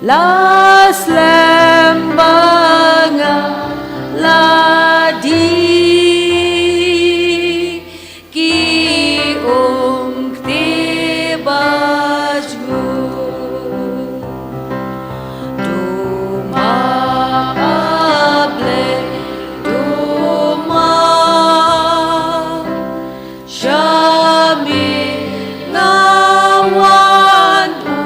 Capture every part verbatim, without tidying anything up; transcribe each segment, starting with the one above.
La slem ba nga la die, ki ong te ba jngu. To ma a Blei, to ma. Sha me nga wan u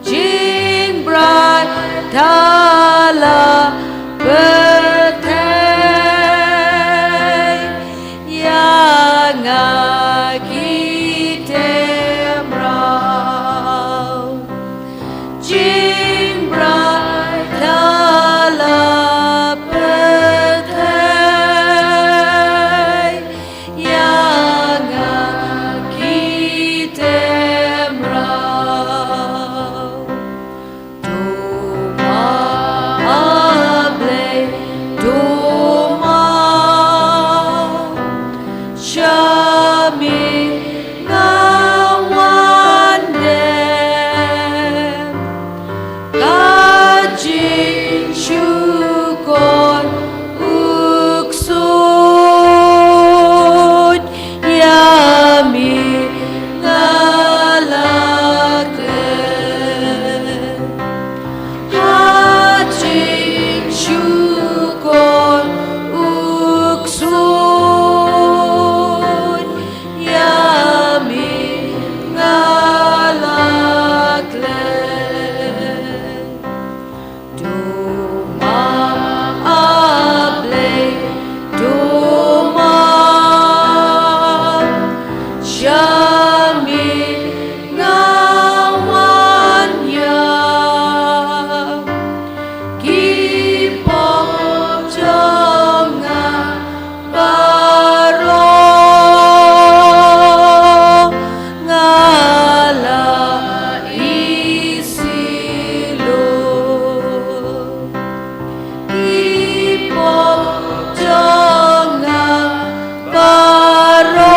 jingbriew thala pyrthei, ïa nga ki te mraw. Jingbriew thala pyrthei, ïa nga ki te mraw. To ma a Blei, to ma. Sha me nga wan dem, ka jingshukor u ksuid, ïa me nga la klet. Ha jingshukor u ksuid, ïa me nga la klet. To ma a Blei, to ma. Sha me nga wan ïa ki pop jong nga baroh, nga la isih lut. Ki pop jong nga baroh,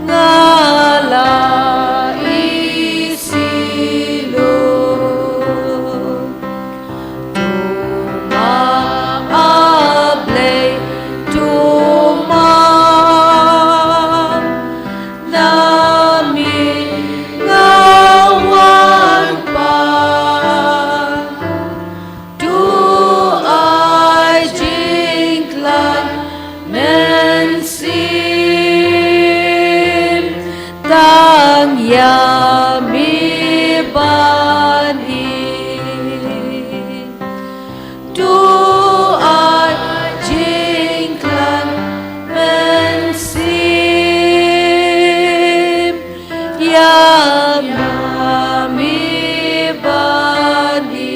nga la isih lut. To ma a Blei, to ma. Na me nga wan pan, to ai jingkhlaiñ mynsiem, tang ïa me ban im. To ai jingkhlaiñ mynsiem, ïa me ban im.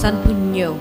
Sanphew hynñiew.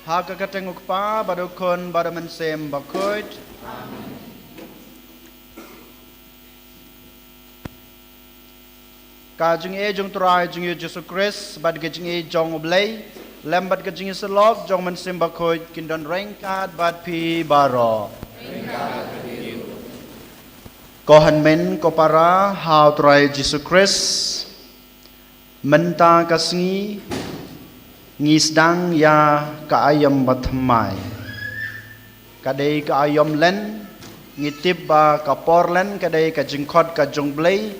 Ha ka kyrteng u Kpa, bad u Khun, bad u Mynsiem Bakhuid. Ka jingïeit jong u Trai jong ngi Jisu Khrist, bad ka jingïeit jong u Blei, lem bad ka jingïasyllok jong u Mynsiem Bakhuid, kin don ryngkat bad phi baroh. Ko hynmen ko para ha u Trai Jisu Khrist, mynta ka sngi ngi sdang ïa ka aïom bathymmai. Ka dei ka aïom Lent, ngi tip ba ka por Lent ka dei ka jingkhot ka jong u Blei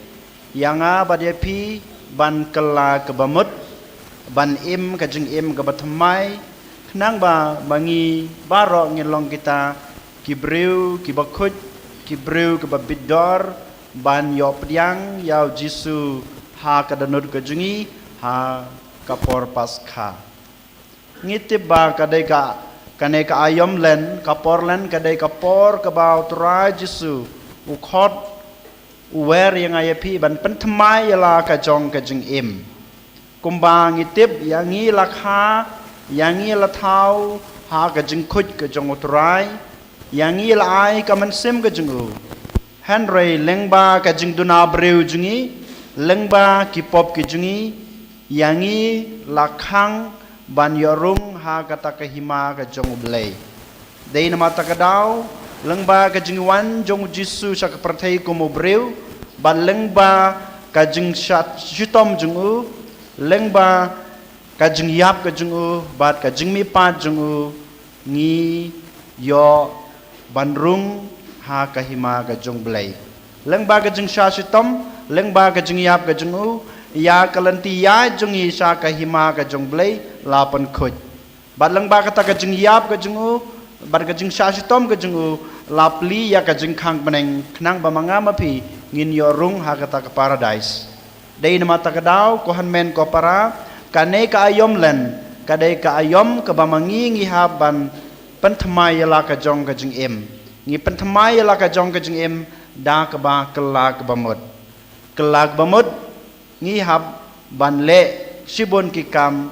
ïa nga bad ïa phi ban kylla kaba mut, ban im ka jingim kaba thymmai, khnang ba ma ngi baroh ngin long kita ki briew kiba khuid, ki briew kiba bit dor, ban ïoh pdiang ïa u Jisu ha ka dohnud ka jong ngi ha ka por Paskha. Ngi tip ba ka dei ka, kane ka aïom Lent, ka por Lent ka dei ka por kaba u Trai Jisu u khot, u wer ïa nga ïa phi ban pynthymmai ïa la ka jong ka jingim. Kumba ngi tip, ïa ngi la kha, ïa ngi la thaw ha ka jingkhuid ka jong u Trai, ïa ngi la ai ka mynsiem ka jong u. Hynrei lyngba ka jingduna briew jong ngi, lyngba ki pop ki jong ngi, ïa ngi la khang ban ïoh rung ha kata ka hima ka jong u Blei. Dei namar kata ka daw, lyngba ka jingwan jong u Jisu sha ka pyrthei kum u briew, bad lyngba ka jingshah shitom jong u, lyngba ka jingïap ka jong u, bad ka jingmihpat jong u, ngi ïoh ban rung ha ka hima ka jong u Blei. Lyngba ka jingshah shitom, lyngba ka jingïap ka jong u, ïa ka lynti ïaid jong ngi sha ka hima ka jong u Blei la pynkhuid. Bad lyngba kata ka jingïap ka jong u, bad ka jingshah shitom ka jong u, la plie ïa ka jingkhang bneng, khnang ba ma nga ma phi ngin ïoh rung ha kata ka paradise. Dei namar kata ka daw, ko hynmen ko para, kane ka aïom Lent ka dei ka aïom kaba ma ngi ngi hap ban pynthymmai ïa la ka jong ka jingim. Ngi pynthymmai ïa la ka jong ka jingim da kaba kylla kaba mut. Kylla kaba mut, ngi hap ban leh shibun ki kam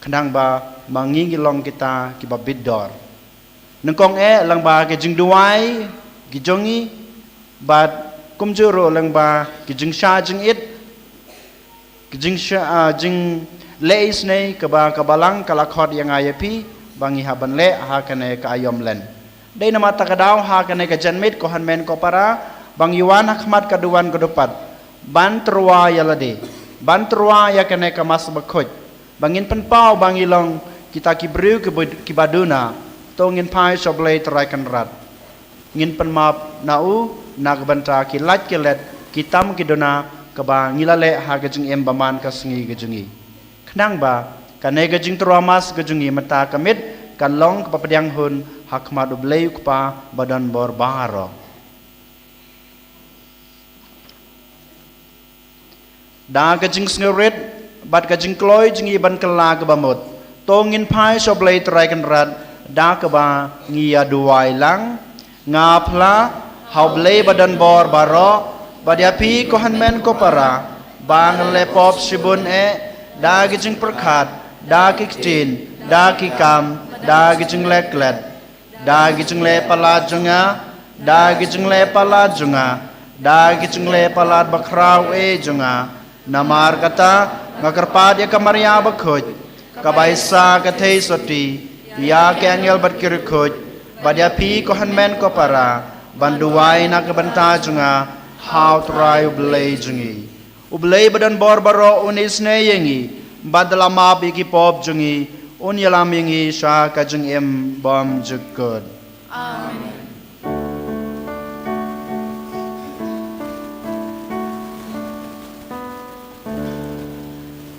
khnang ba ma ngi ngi long kita kiba bit dor. Nyngkong eh lyngba ki jingduwai ki jong ngi, bad kumjuh ruh lyngba ki jingshah jingit, ki jingshah, ah, jingleh isynei kaba ka Balang ka la khot ïa nga ïa phi ba ngi hap ban leh ha kane ka aïom Lent. Dei namar kata ka daw, ha kane ka janmiet, ko hynmen ko para, ba ngi wan ha khmat ka duwan ka dupat ban tyrwa ïa lade, ban tyrwa ïa kane ka Mass bakhuid, ba ngin pynpaw ba ngi long kita ki briew kiba, kiba duna. To ngin phai sha U Blei Trai Kynrad, ngin pynmap na u na ka bynta ki lait ki let, ki tam ki duna kaba ngi la leh ha ka jingim ba man ka sngi ka jong ngi, khnang ba kane ka jingtyrwa Mass ka jong ngi mynta ka miet kan long kaba pdiang hun ha khmat U Blei U Kpa ba don bor baroh. Da ka jingsngewrit bad ka jingkloi jong ngi ban kylla kaba mut, to ngin phai sha U Blei Trai Kynrad da kaba ngi ïa duwai lang. Nga phla ha U Blei ba don bor baroh, bad ïa phi ko hynmen ko para, ba nga la leh pop shibun eh, da ki jingpyrkhat, da ki ktien, da ki kam, da ki jingleh klet, da ki jingleh palat jong nga, da ki jingleh palat jong nga, da ki jingleh palat bakhraw eh jong nga. Namar kata, nga kyrpad ïa ka Maria bakhuid, kaba isa ka theisotti, ïa ki angel bad ki riewkhuid, bad ïa phi ko hynmen ko para, ban duwai na ka bynta jong nga ha U Trai U Blei jong ngi. U Blei ba don bor baroh un isynei ïa ngi, bad da la map ïa ki pop jong ngi, un ïalam ïa ngi sha ka jingim bymjukut. Amen.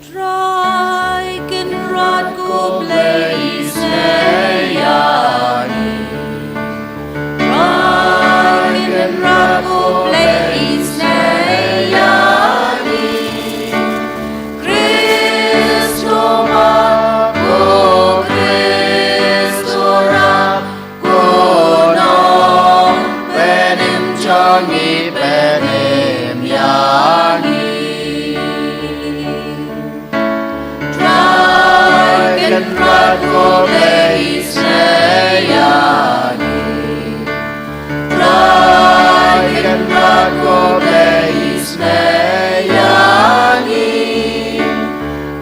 Trai Kynrad ko Blei isynei ïa ngi. Trai Kynrad ko Blei isynei ïa ngi. Khrist u map, ko Khrist u rah, ko Nongpynim jong ngi, pynim ïa ngi. Trai Kynrad ko Blei isynei ïa ngi. Trai Kynrad ko Blei isynei ïa ngi.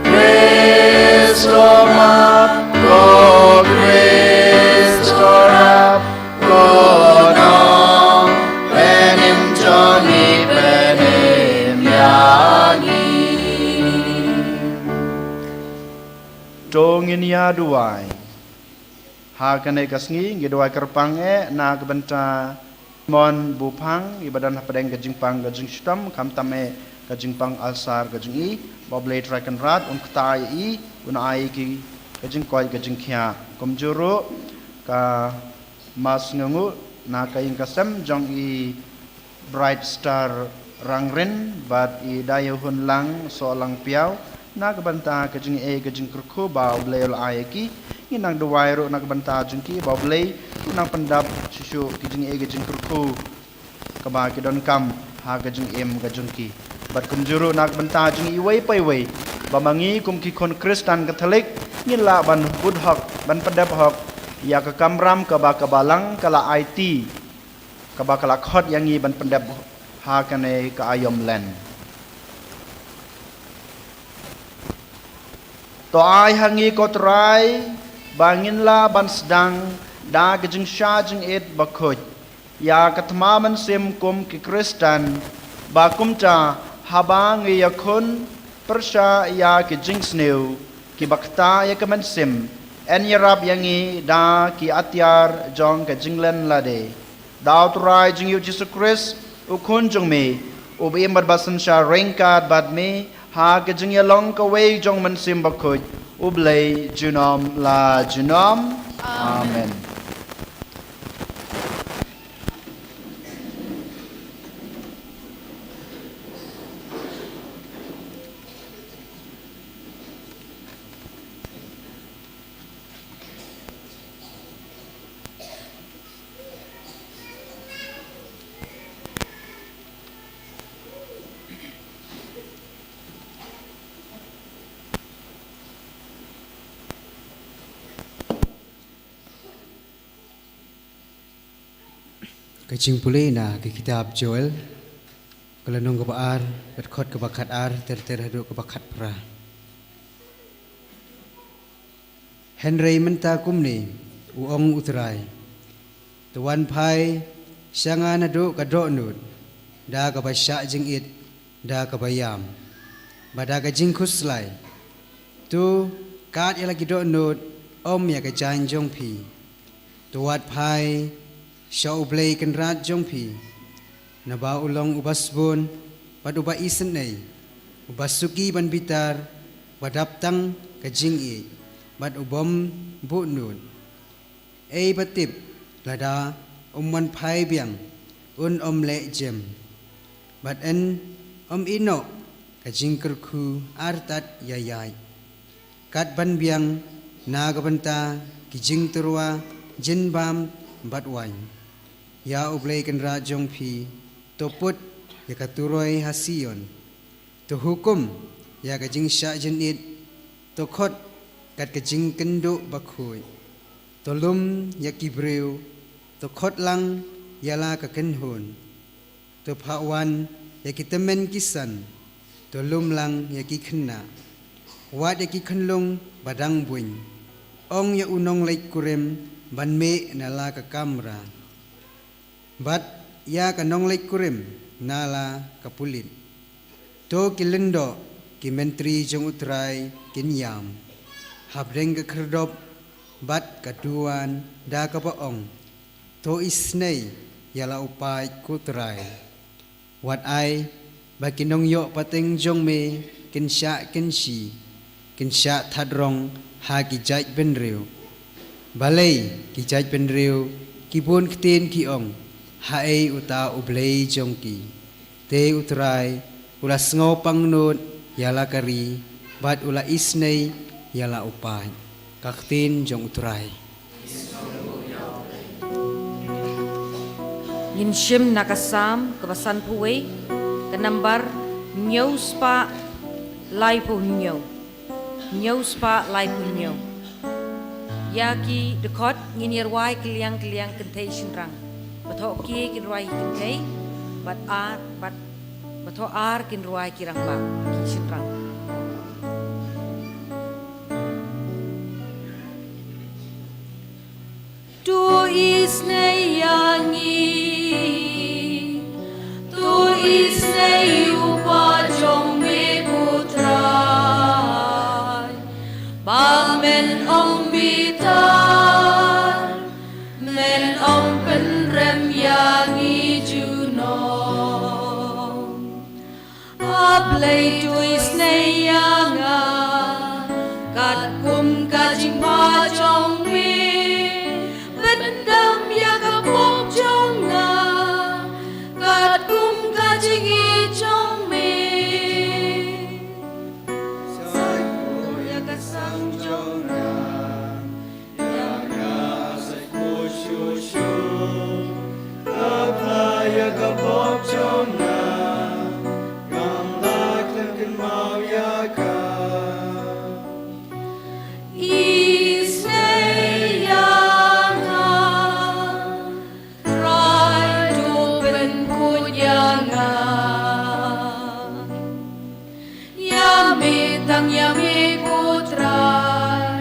Khrist u map, ko Khrist u rah, ko Nongpynim jong ngi, pynim ïa ngi. To ngin ïa duwai. Ha kane ka sngi ngi duwai kyrpang eh na ka bynta Mon Buphang, i ba don hapdeng ka jingpang ka jingshitom, khamtam eh ka jingpang ulcer ka jong i, ba U Blei Trai Kynrad un kta ïa i, un ai ki ka jingkoit ka jingkhiah. Kumjuh ruh ka Mass Nganguh na ka ïing ka sem jong i Bright Star Rangrin bad i Dayahunlang Sohlangpiaw, na ka bynta ka jingaiei ka jingkyrkhu ba U Blei u la ai ïa ki. Ngin nang duwai ruh na ka bynta jong ki ba U Blei un nang pyndap shuh shuh ki jingaiei ki jingkyrkhu kaba ki donkam ha ka jingim ka jong ki. Bad kumjuh ruh na ka bynta jong iwei pa iwei, ba ma ngi kum ki khun Khristan Katholik ngin lah ban bud hok, ban pyndep hok ïa ka kamram kaba ka Balang ka la aiti, kaba ka la khot ïa ngi ban pyndep ha kane ka aïom Lent. To ai ha ngi ko Trai ba ngin lah ban sdang da ka jingshah jingit bakhuid ïa ka thma mynsiem kum ki Khristan, ba kumta haba ngi ïakhun pyrshah ïa ki jingsniew kiba ktah ïa ka mynsiem, yn ïarap ïa ngi da ki atiar jong ka jinglen lade. Da U Trai jong ngi U Jisu Khrist, U Khun jong me, uba im bad ba synshar ryngkat bad me ha ka jingïalong kawei jong Mynsiem Bakhuid, U Blei junom la junom. Amen. Amen. Ka jingpule na ka kitab Joel, ka lynnong kaba ar, ka dkhot kaba khat ar, ter ter haduh kaba khat phra. Hynrei mynta kumne, u ong u Trai, to wan phai sha nga naduh ka dohnud, da kaba shah jingit, da kaba ïam, bad da ka jingkhuslai. To kat ïa la ki dohnud, ym ïa ka jaiñ jong phi. To wad phai sha U Blei Kynrad jong phi, naba u long uba sbun bad uba isynei, uba suki ban bitar, uba dap tang ka jingïeit bad u bym buhnud. Ei ba tip, lada um wan phai biang, un ym leh jem, bad yn ym ïeh noh ka jingkyrkhu artat ïaid. Kat ban biang na ka bynta ki jingtyrwa jingbam bad waiñ. Ïa U Blei Kynrad jong phi, to put ïa ka turoi ha Sion. To hukum ïa ka jingshah jingit, to khot kat ka jingkynduh bakhuid. To lum ïa ki briew, to khot lang ïa la ka kynhun. To phah wan ïa ki tymmen ki san, to lum lang ïa ki khynnah. Wad ïa ki khunlung ba dang buiñ. Ong ïa u nongleit kurim ban mih na la ka kamra, bad ïa ka nongleit kurim na la ka pulit. To ki lyngdoh ki myntri jong u Trai kin ïam, hapdeng ka khyrdop bad ka duwan, da kaba ong, to isynei ïa la u paid ko Trai. Wat ai ba ki nongïoh pateng jong me kin shah kynshi, kin shah that rong ha ki jaid bynriew. Balei ki jaid bynriew ki bun ktien ki ong, haei uta U Blei jong ki? Te u Trai u la sngewpang nud ïa la ka ri, bad u la isynei ïa la u paid. Ka ktien jong u Trai. Ngin shim na ka Salm kaba sanphew wei, ka nambar hynñiew spah laiphew hynñiew. Hynñiew spah laiphew hynñiew. Ïa ki dkhot ngin ïa rwai kylliang kylliang kynthei shynrang. Ba thoh ki kin rwai ki kynthei, bad ar, bad ba thoh ar kin rwai ki rangbah ki shynrang. To isynei ïa ngi, to isynei u paid jong me ko Trai. Ba men ym bitar, men ym pynrem ïa ngi junom. A Blei, to isynei ïa nga katkum ka jingphah jong me. Pyndam ïa ka pop jong nga katkum ka jingïeit jong me. Sa ïa ka sang jong nga. Ïa nga sa khuid shuh shuh, la phla ïa ka pop jong nga, ngam lah khlem kynmaw ïa ka. Isynei ïa nga, Trai to pynkhuid ïa nga. Ïa me tang ïa me ko Trai.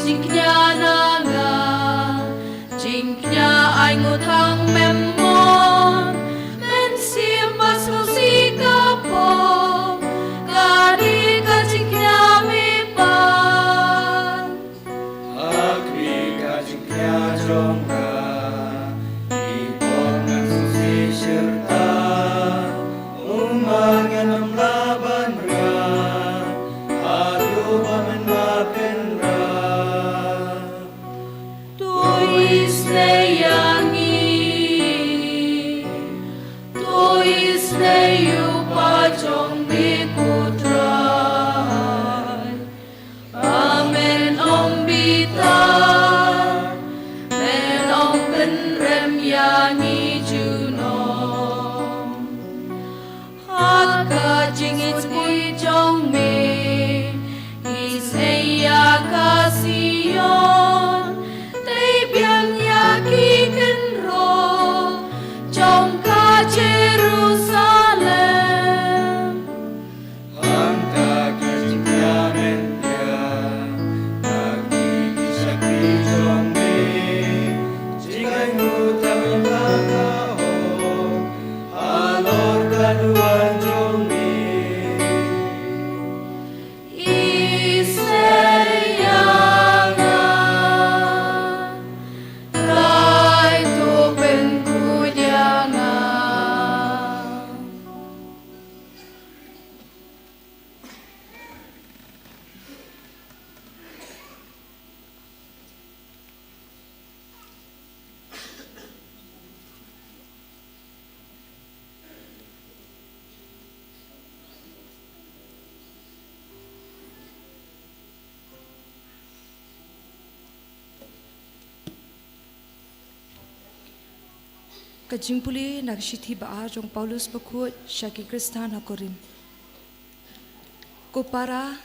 jingkñia na nga, jingkñia ai ngut hang mem mon, men sim ba sngewsih ka pop, ka dei ka jingkñia me pat. Ha kri ka jingkñia jong nga, i por ngan sngewsih shirta, um ba ngan ym lah ban rah, haduh ba men ma pynrah. To isynei ïa ngi, to isynei ïa u pa jong me ko Trai. Ba men ym bitar, men ym pynrem ïa ngi junom. Ha ka jingïeit jong me, isynei ïa ka Sion, tei biang ïa ki kynroh jong ka Jerusalem. Hangta ka jingkñia men pdiang, na ki ki shakri jong me, jingaiñguh tang tang ka hok, halor ka duwan jong me. Isynei ïa nga, Trai to pynkhuid ïa nga. Ka jingpule na ka shithi ba ar jong u Paulus bakhuid sha ki Khristan ha Korinth. Ko para,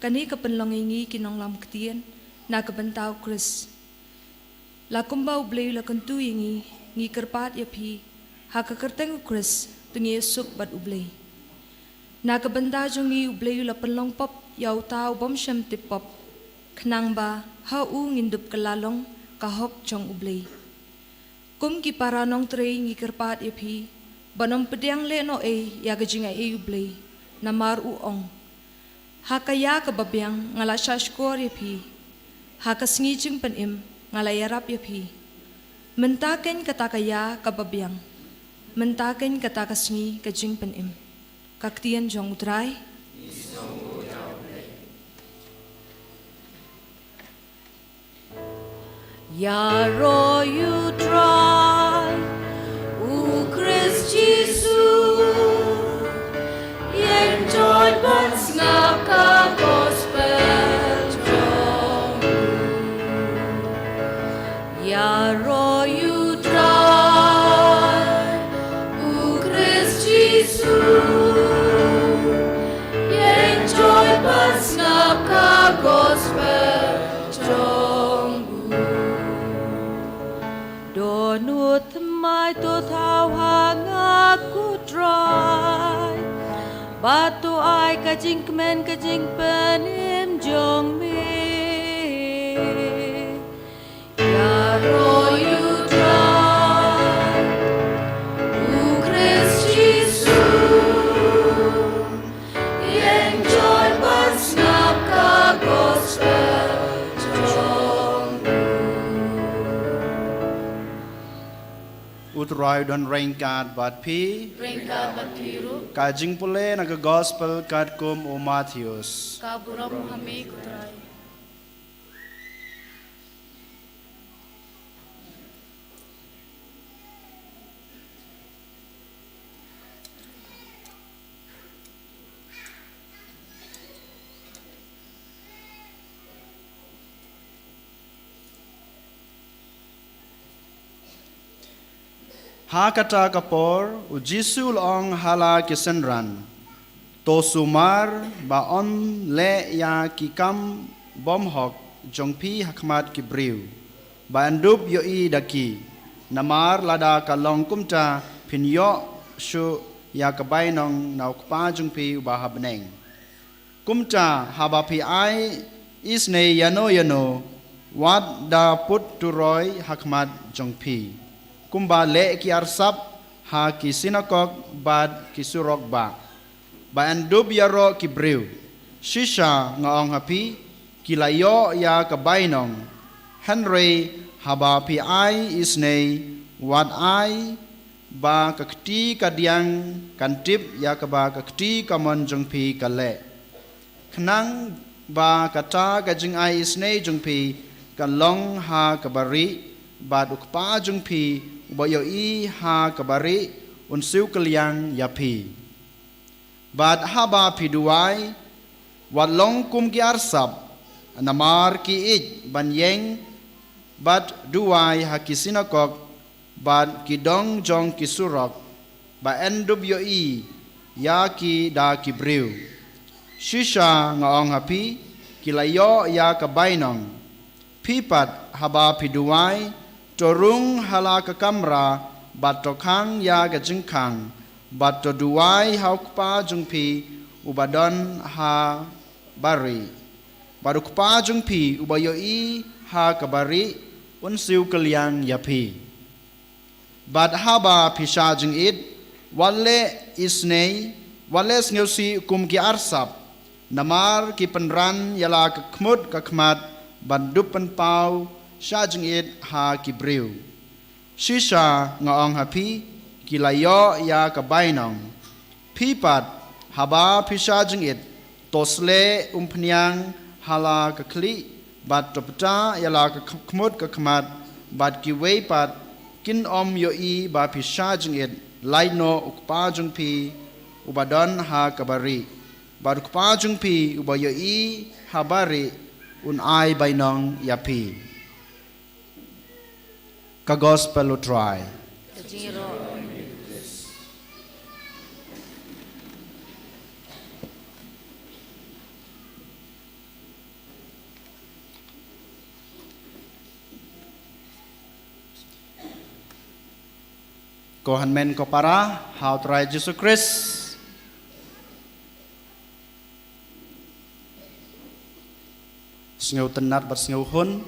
kane ka pynlong ïa ngi ki nonglam ktien na ka bynta u Khrist. La kumba U Blei u la kyntu ïa ngi, ngi kyrpad ïa phi ha ka kyrteng u Khrist, to ngi ïasuk bad U Blei. Na ka bynta jong ngi U Blei u la pynlong pop ïa uta u bym shym tip pop, khnang ba ha u ngin dup kylla long ka hok jong U Blei. Kum ki para nongtrei ngi kyrpad ïa phi ban ym pdiang lehnohei ïa ka jingaiei U Blei, namar u ong: Ha ka ïa kaba biang nga la shahshkor ïa phi, ha ka sngi jingpynim nga la ïarap ïa phi. Mynta keiñ kata ka ïa kaba biang, mynta keiñ kata ka sngi ka jingpynim. Ka ktien jong U Trai. Ïaroh ïa U Trai, U Khrist Jisu, ïeng joit ban sngap ka gospel jong u. Ïaroh ïa U Trai, U Khrist Jisu, ïeng joit ban sngap ka gospel jong u. Don u thymmai to thaw ha nga ko Trai, bad to ai ka jingkmen ka jingpynim jong me. Ïaroh ïa U Trai, U Khrist Jisu, ïeng joit ban sngap ka gospel jong u. U Trai u don ryngkat bad phi. Ryngkat bad phi ruh. Ka jingpule na ka gospel katkum u Mathaios. Ka burom ha me ko Trai. Ha kata ka por, u Jisu u la ong ha la ki synran: To sumar ba ym leh ïa ki kam bymhok jong phi ha khmat ki briew, ba yn dup ïohi da ki. Namar lada ka long kumta, phin ïoh shuh ïa ka bainong na u Kpa jong phi uba ha bneng. Kumta haba phi ai isynei ïano ïano, wat da put turoi ha khmat jong phi, kumba leh ki arsap ha ki sinakok bad ki surok bah, ba yn dup ïaroh ki briew. Shisha nga ong ha phi, ki la ïoh ïa ka bainong. Hynrei haba phi ai isnei, wat ai ba ka kti kadiang kan tip ïa kaba ka kti kamon jong phi ka leh, khnang ba kata ka jingai isnei jong phi kan long ha kaba rieh, bad U Kpa jong phi uba ïohi ha kaba rieh un siew kylliang ïa phi. Bad haba phi duwai, wat long kum ki arsap, namar ki ïeit ban ïeng bad duwai ha ki sinakok bad ki dong jong ki surok, ba yn dup ïohi ïa ki da ki briew. Shisha nga ong ha phi, ki la ïoh ïa ka bainong. Phi pat, haba phi duwai, to rung ha la ka kamra bad to khang ïa ka jingkhang, bad to duwai ha U Kpa jong phi uba don ha barieh, bad U Kpa jong phi uba ïohi ha ka barieh un siew kylliang ïa phi. Bad haba phi shah jingit, wat leh isnei, wat leh sngewsih kum ki arsap, namar ki pynran ïa la ka khmut ka khmat ban dup pynpaw shah jingit ha ki briew. Shisha nga ong ha phi, ki la ïoh ïa ka bainong. Phi pat, haba phi shah jingit, to sleh umphniang ha la ka khlieh, bad to pynta ïa la ka khmut ka khmat, bad kiwei pat kin ym ïohi ba phi shah jingit, lait noh U Kpa jong phi uba don ha ka barieh, bad U Kpa jong phi uba ïohi ha barieh un ai bainong ïa phi. Ka Gospel U Trai. Ka jingïaroh. Ko hynmen ko para ha U Trai Jisu Khrist. Sngewtynnat bad sngewhun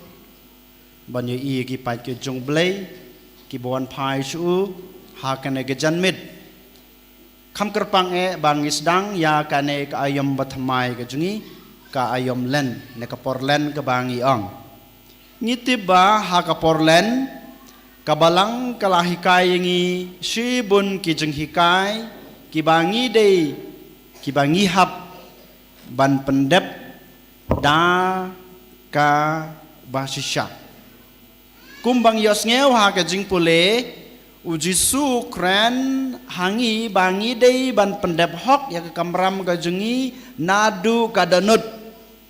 ban ïohi ïa ki paid ki jong U Blei kiba wan phai sha u ha kane ka janmiet. Kham kyrpang eh ba ngi sdang ïa kane ka aïom bathymmai ka jong ngi, ka aïom Lent ne ka por Lent kaba ngi ong. Ngi tip ba ha ka por Lent ka Balang ka la hikai ïa ngi shibun ki jinghikai kiba ngi dei, kiba ngi hap ban pyndep da kaba shisha. Kumba ngi ïohsngew ha ka jingpule, U Jisu u kren ha ngi ba ngi dei ban pyndep hok ïa ka kamram ka jong ngi naduh ka dohnud,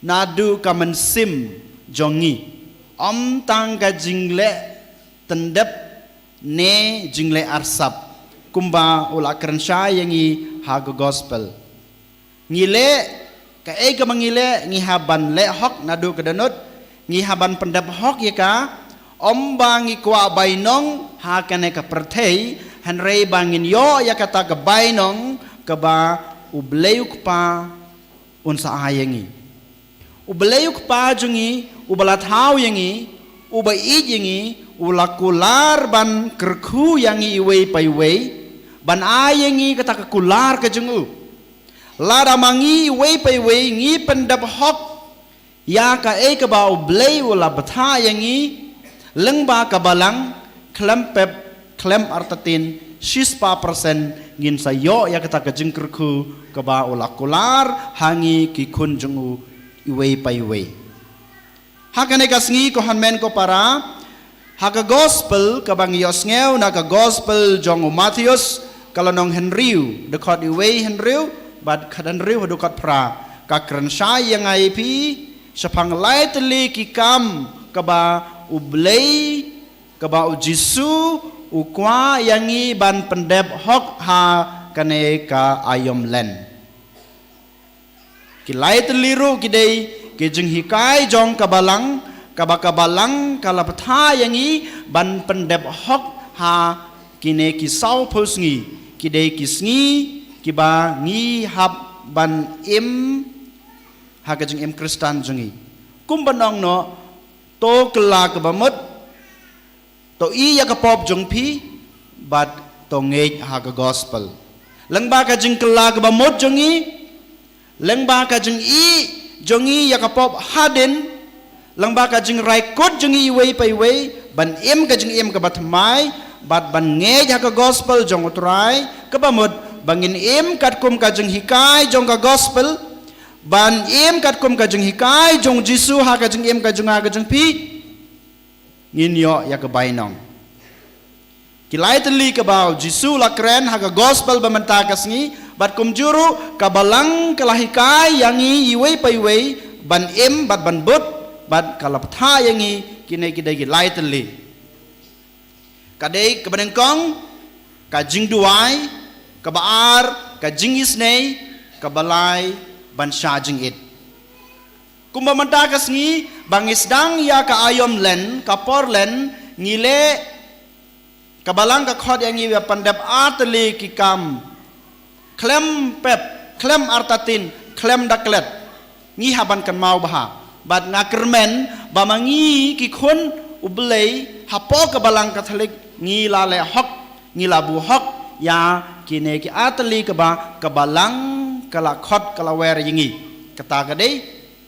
naduh ka mynsiem jong ngi. Ym tang ka jingleh tyndep ne jingleh arsap, kumba u la kren shai ïa ngi ha ka Gospel. Ngi leh, kaei kaba ngi leh, ngi hap ban leh hok naduh ka dohnud, ngi hap ban pyndep hok ïa ka, ym ba ngi kwah bainong ha kane ka pyrthei, hynrei ba ngin ïoh ïa kata ka bainong kaba U Blei U Kpa un sa ai ïa ngi. U Blei U Kpa jong ngi, uba la thaw ïa ngi, uba ïeit ïa ngi, u la kular ban kyrkhu ïa ngi iwei pa iwei, ban ai ïa ngi kata ka kular ka jong u. Lada ma ngi iwei pa iwei ngi pyndep hok ïa kaei kaba U Blei u la bthah ïa ngi, lyngba ka Balang, khlem pep, khlem artatien, shispah persen ngin sa ïoh ïa kata ka jingkyrkhu kaba u la kular ha ngi ki khun jong u iwei pa iwei. Ha kane ka sngi ko hynmen ko para, ha ka Gospel kaba ngi ïohsngew na ka Gospel jong u Mathaios, ka lynnong hynriew, dkhot iwei hynriew bad khathynriew haduh khatphra, ka kren shai ïa ngi phi shaphang lai tylli ki kam kaba U Blei, kaba U Jisu u kwah ïa ngi ban pyndep hok ha kane ka aïom Lent. Ki lai tylli ruh ki dei ki jinghikai jong ka Balang, kaba ka Balang ka la bthah ïa ngi ban pyndep hok ha kine ki sawphew sngi, ki dei ki sngi kiba ngi hap ban im ha ka jingim Khristan jong ngi. Kum ban ong noh, To kylla kaba mut, to ïoh ïa ka pop jong phi, bad to ngeit ha ka gospel. Lyngba ka jingkylla kaba mut jong ngi, lyngba ka jingïoh jong ngi ïa ka pop hadien, lyngba ka jingrai kut jong ngi iwei pa iwei, ban im ka jingim kaba thymmai, bad ban ngeit ha ka gospel jong U Trai, kaba mut, ba ngin im katkum ka jinghikai jong ka gospel, ban im katkum ka jinghikai jong Jisu ha ka jingim ka jong nga ka jong phi. Ngin ïoh ïa ka bainong. Ki lai tylli kaba u Jisu la kren ha ka gospel ba mynta ka sngi, bad kumjuh ruh ka balang ka la hikai ïa ngi iwei pa iwei, ban im, bad ban bud, bad ka la bthah ïa ngi kine ki dei ki lai tylli. Ka dei kaba nyngkong, ka jingduwai, kaba ar, ka jingisynei, kaba lai, ban shah jingit. Kumba mynta ka sngi, ba ngi sdang ïa ka aïom Lent, ka por Lent, ngi leh, ka balang ka khot ïa ngi ba pyndep ar tylli ki kam. Khlem pep, khlem artatien, khlem da klet. Ngi hap ban kynmaw bha. Bad nga kyrmen, ba ma ngi ki khun U Blei, hapoh ka balang Katholik, ngi la leh hok, ngi la buh hok, ïa kine ki ar tylli kaba, ka balang, ka la khot, ka la wer ïa ngi. Kata ka dei,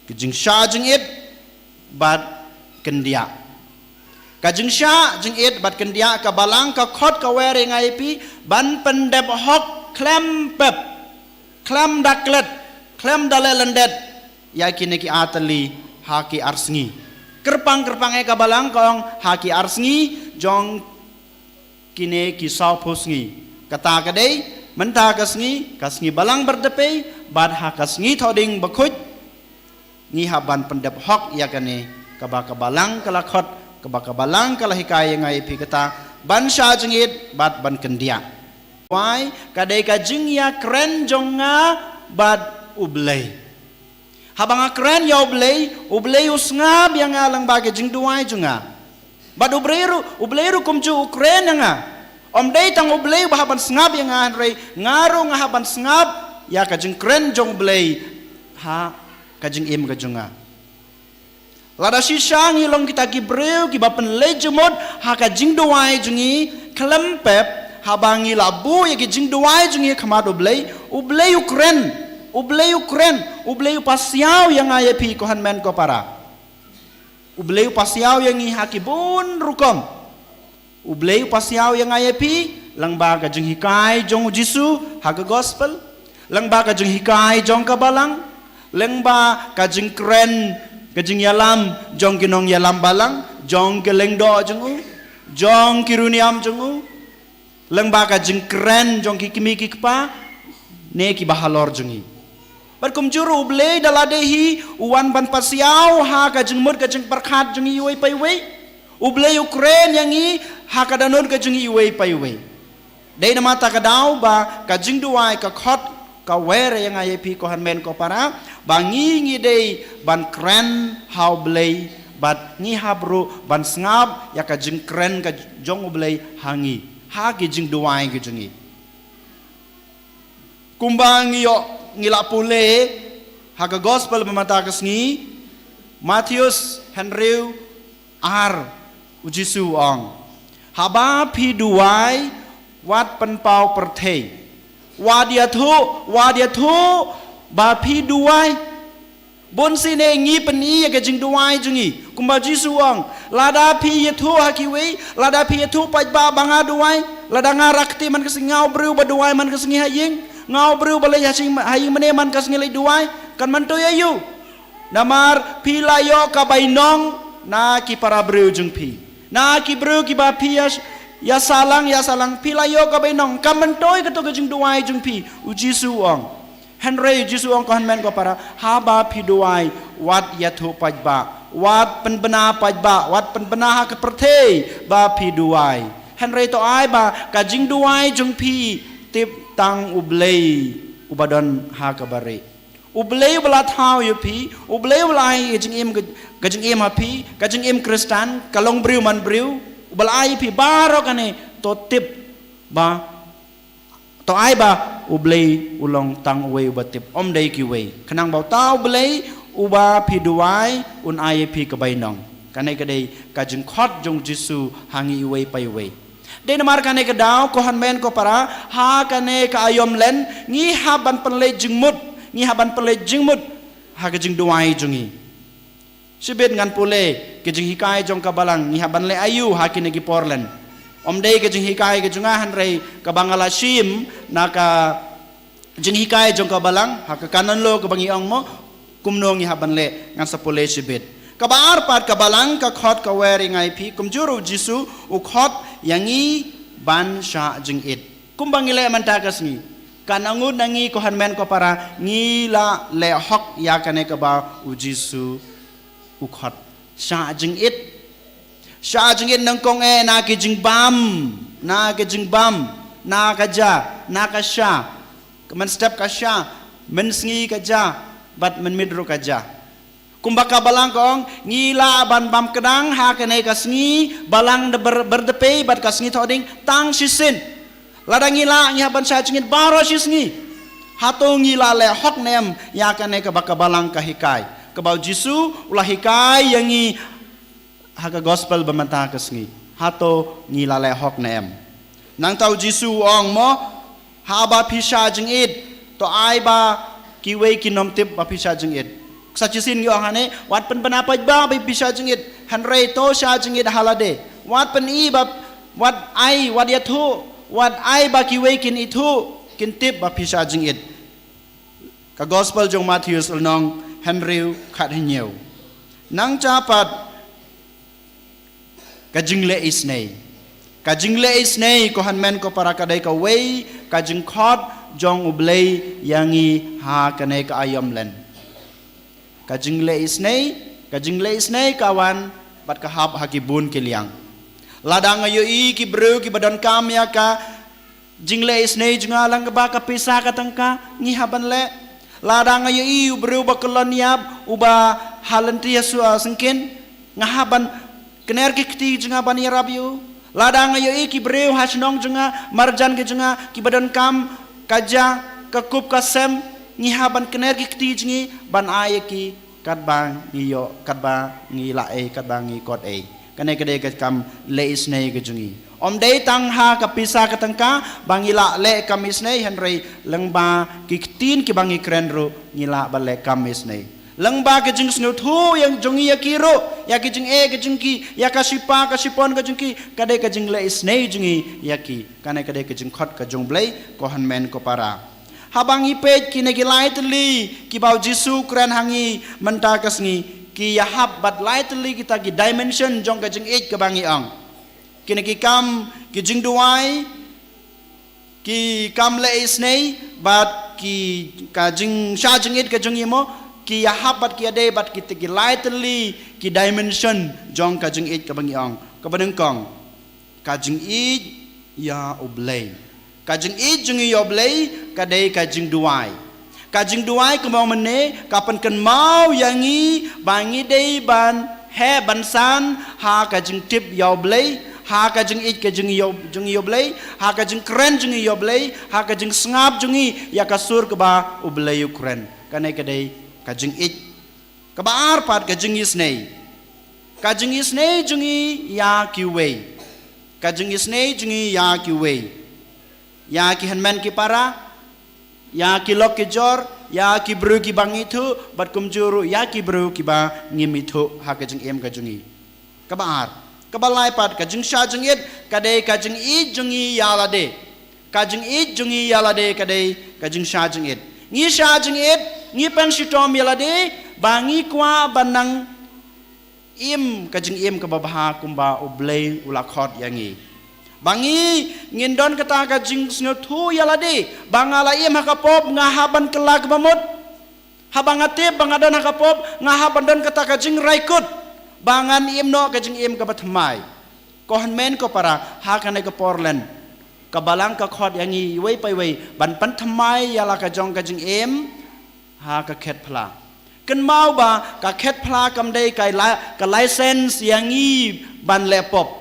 ka jingshah jingit, bad kyndiah. Ka jingshah jingit bad kyndiah ka balang ka khot ka wer ïa nga ïa phi, ban pyndep hok khlem pep, khlem da klet, khlem da leh lyndet, ïa kine ki ar tylli ha ki ar sngi. Kyrpang kyrpang eh ka balang ka ong ha ki ar sngi, jong kine ki saw phew sngi. Kata ka dei, mynta ka sngi, ka sngi balang Balang Dapei, bad ha ka sngi Thohdieng Bakhuid, ngi hap ban pyndep hok ïa kane, kaba ka balang ka la khot, kaba ka balang ka la hikai ïa nga ïa phi kata, ban shah jingit, bad ban kyndiah. Wai, ka dei ka jingïakren jong nga, bad U Blei. Haba nga kren ïa U Blei, U Blei u sngap ïa nga lyngba ka jingduwai jong nga. Bad U Blei ruh, U Blei ruh kumjuh u kren ïa nga. Ym dei tang U Blei uba hap ban sngap ïa nga hynrei, nga ruh nga hap ban sngap, ïa ka jingkren jong U Blei, ha, ka jingim ka jong nga. Lada shisha ngi long kita ki briew, kiba pynleit jingmut, ha ka jingduwai jong ngi, khlem pep, haba ngi la buh ïa ki jingduwai jong ngi ha khmat U Blei, U Blei u kren, U Blei u kren, U Blei u pasiaw ïa nga ïa phi ko hynmen ko para. U Blei u pasiaw ïa ngi ha ki bun rukom. U Blei u pasiaw ïa nga ïa phi, lyngba ka jinghikai jong u Jisu, ha ka gospel, lyngba ka jinghikai jong ka balang, lyngba ka jingkren, ka jingïalam, jong ki nongïalam balang, jong ki lyngdoh jong u, jong ki riewniam jong u, lyngba ka jingkren jong ki kmie ki kpa, ne kiba halor jong ngi. Bad kumjuh ruh U Blei da lade hi, u wan ban pasiaw ha ka jingmut ka jingpyrkhat jong ngi iwei pa iwei. U Blei u kren ïa ngi ha ka dohnud ka jong ngi iwei pa iwei. Dei namar kata ka daw ba ka jingduwai ka khot ka wer ïa nga ïa phi ko hynmen ko para, ba ngi ngi dei ban kren ha U Blei, bad ngi hap ruh ban sngap ïa ka jingkren ka jong U Blei ha ngi, ha ki jingduwai ki jong ngi. Kumba ngi ïoh ngi la pule, ha ka gospel ba mynta ka sngi, Mathaios hynriew ar, u Jisu u ong, haba phi duwai, wat pynpaw pyrthei. Wat ïathuh, wat ïathuh, ba phi duwai. Bun sien ngi pyni ïa ka jingduwai jong ngi. Kumba Jisu u ong, lada phi ïathuh ha kiwei, lada phi ïathuh paidbah ba nga duwai, lada nga rah kti man ka sngi, nga u briew ba duwai man ka sngi ha ïing, nga u briew ba leit ha ïing, ha ïing mane man ka sngi leit duwai, kan myntoi aïu? Namar phi la ïoh ka bainong na ki para briew jong phi. Na ki briew kiba phi ïa, ïa sahlang, ïa sahlang, phi la ïoh ka bainong, kan myntoi kato ka jingduwai jong phi, u Jisu u ong. Hynrei u Jisu u ong ko hynmen ko para, haba phi duwai, wat ïathuh paidbah, wat pynbna paidbah, wat pynbna ha ka pyrthei, ba phi duwai. Hynrei to ai ba, ka jingduwai jong phi, tip tang U Blei, uba don ha kaba rieh. U Blei uba la thaw ïa phi, U Blei uba la ai ka jingim, ka, ka jingim ha phi, ka jingim Khristan, ka long briew man briew, uba la ai ïa phi baroh kane, to tip ba, to ai ba, U Blei u long tang uwei uba tip, ym dei kiwei. Khnang ba uta U Blei, uba phi duwai, un ai ïa phi ka bainong. Kane ka dei ka jingkhot jong Jisu ha ngi iwei pa iwei. Dei namar kane ka daw, ko hynmen ko para, ha kane ka aïom len, ngi hap ban pynleit jingmut, ngi hap ban pynleit jingmut ha ka jingduwai jong ngi. Shibit ngan pule ka jinghikai jong ka Balang, ngi hap ban leh aïu ha kine ki por len. Ym dei ka jinghikai ka jong nga, hynrei kaba nga la shim na ka jinghikai jong ka Balang ha ka Canon Law kaba ngi ong mo, kumno ngi hap ban leh, ngan sa pule shibit. Kaba ar pat, ka Balang ka khot ka wer ïa nga ïa phi, kumjuh ruh u Jisu u khot ïa ngi ban shah jingit. Kumba ngi leh mynta ka sngi, kan ngut na ngi, ko hynmen ko para, ngi la leh hok ïa kane kaba u Jisu u khot. Shah jingit. Shah jingit nyngkong eh na ki jingbam, na ki jingbam, na ka ja, na ka sha. Ka mynstep ka sha, mynsngi ka ja, bad mynmiet ruh ka ja. Kumba ka Balang ka ong, ngi lah ban bam kdang ha kane ka sngi Balang da ber-, Byrthdaphei bad ka sngi Thohdieng tang shisien. Lada ngi lah, ngi hap ban shah jingit baroh shi sngi. Hato ngi la leh hok ne em ïa kane kaba ka Balang ka hikai, kaba u Jisu u la hikai ïa ngi ha ka gospel ba mynta ka sngi? Hato ngi la leh hok ne em? Nangta u Jisu u ong mo, haba phi shah jingit, to ai ba kiwei kin ym tip ba phi shah jingit. Sa shisien ngi ong hangne, wat pynbna paidbah ba phi shah jingit, hynrei to shah jingit ha lade. Wat pyni ba, wat ai, wat ïathuh, wat ai ba kiwei kin ithuh, kin tip ba phi shah jingit. Ka gospel jong u Mathaios lynnong hynriew, khathynñiew. Nangta pat, ka jingleh isynei. Ka jingleh isynei, ko hynmen ko para, ka dei kawei ka jingkhot jong U Blei ïa ngi ha kane ka aïom len. Ka jingleh isynei, ka jingleh isynei ka wan bad ka hap ha ki bun ki liang. Lada nga ïohi ki briew kiba donkam ïa ka jingleh isynei jong nga lyngba ka pisa ka tyngka, ngi hap ban leh. Lada nga ïohi u briew ba kyllon ïap, uba ha lynti ha shu, ah, syngkien, nga hap ban kner ki kti jong nga ban ïarap ïa u. Lada nga ïohi ki briew ha shnong jong nga, marjan ki jong nga, kiba donkam ka ja, ka kup ka sem, ngi hap ban kner ki kti jong ngi ban ai ïa ki katba ngi ïoh, katba ngi lah, eh, katba ngi kot, eh. Kane ka dei ka kam leh isynei ka jong ngi. Ym dei tang ha ka pisa ka tyngka ba ngi lah leh kam isynei, hynrei lyngba ki ktien kiba ngi kren ruh ngi lah ban leh kam isynei. Lyngba ka jingsngewthuh ïa jong ngi ïa ki ruh, ïa ki jingeh ka jong ki, ïa ka shipa ka shipon ka jong ki, ka dei ka jingleh isynei jong ngi ïa ki. Kane ka dei ka jingkhot ka jong U Blei, ko hynmen ko para. Haba ngi peit kine ki lai tylli kiba u Jisu u kren ha ngi mynta ka sngi, ki ïahap bad lai tylli kita ki dimension jong ka jingïeit kaba ngi ong. Kine ki kam, ki jingduwai, ki kam leh isynei, bad ki, ka jingshah jingit ka jong ngi mo, ki ïahap bad ki ïadei bad kita ki lai tylli ki dimension jong ka jingïeit kaba ngi ong. Kaba nyngkong, ka jingïeit ïa U Blei. Ka jingïeit jong ngi ïa U Blei ka dei ka jingduwai. Ka jingduwai kumba mynne ka pynkynmaw ïa ngi ba ngi dei ban heh ban san ha ka jingtip ïa U Blei, ha ka jingïeit ka jong ngi ïa U-, jong ngi ïa U Blei, ha ka jingkren jong ngi ïa U Blei, ha ka jingsngap jong ngi ïa ka sur kaba U Blei u kren. Kane ka dei ka jingïeit. Kaba ar pat, ka jingisynei. Ka jingisynei jong ngi ïa kiwei. Ka jingisynei jong ngi ïa kiwei. Ïa ki hynmen ki para, ïa ki lok ki jor, ïa ki briew kiba ngi ithuh, bad kumjuh ruh ïa ki briew kiba ngim ithuh ha ka jingim ka jong ngi. Kaba ar. Kaba lai pat, ka jingshah jingit ka dei ka jingïeit jong ngi ïa lade. Ka jingïeit jong ngi ïa lade ka dei ka jingshah jingit. Ngi shah jingit, ngi pynshitom ïa lade, ba ngi kwah ban nang im ka jingim kaba bha kumba U Blei u la khot ïa ngi. Ba ngi, ngin don kata ka jingsngewthuh ïa lade, ba nga la im ha ka pop, nga hap ban kylla kaba mut. Haba nga tip ba nga don ha ka pop, nga hap ban don kata ka jingraikut ba ngan im noh ka jingim kaba thymmai. Ko hynmen ko para, ha kane ka por len, ka Balang ka khot ïa ngi iwei pa iwei ban pynthymmai ïa la ka jong ka jingim ha ka khet phla. Kynmaw ba ka khet phla kam dei ka la-, ka license ïa ngi ban leh pop.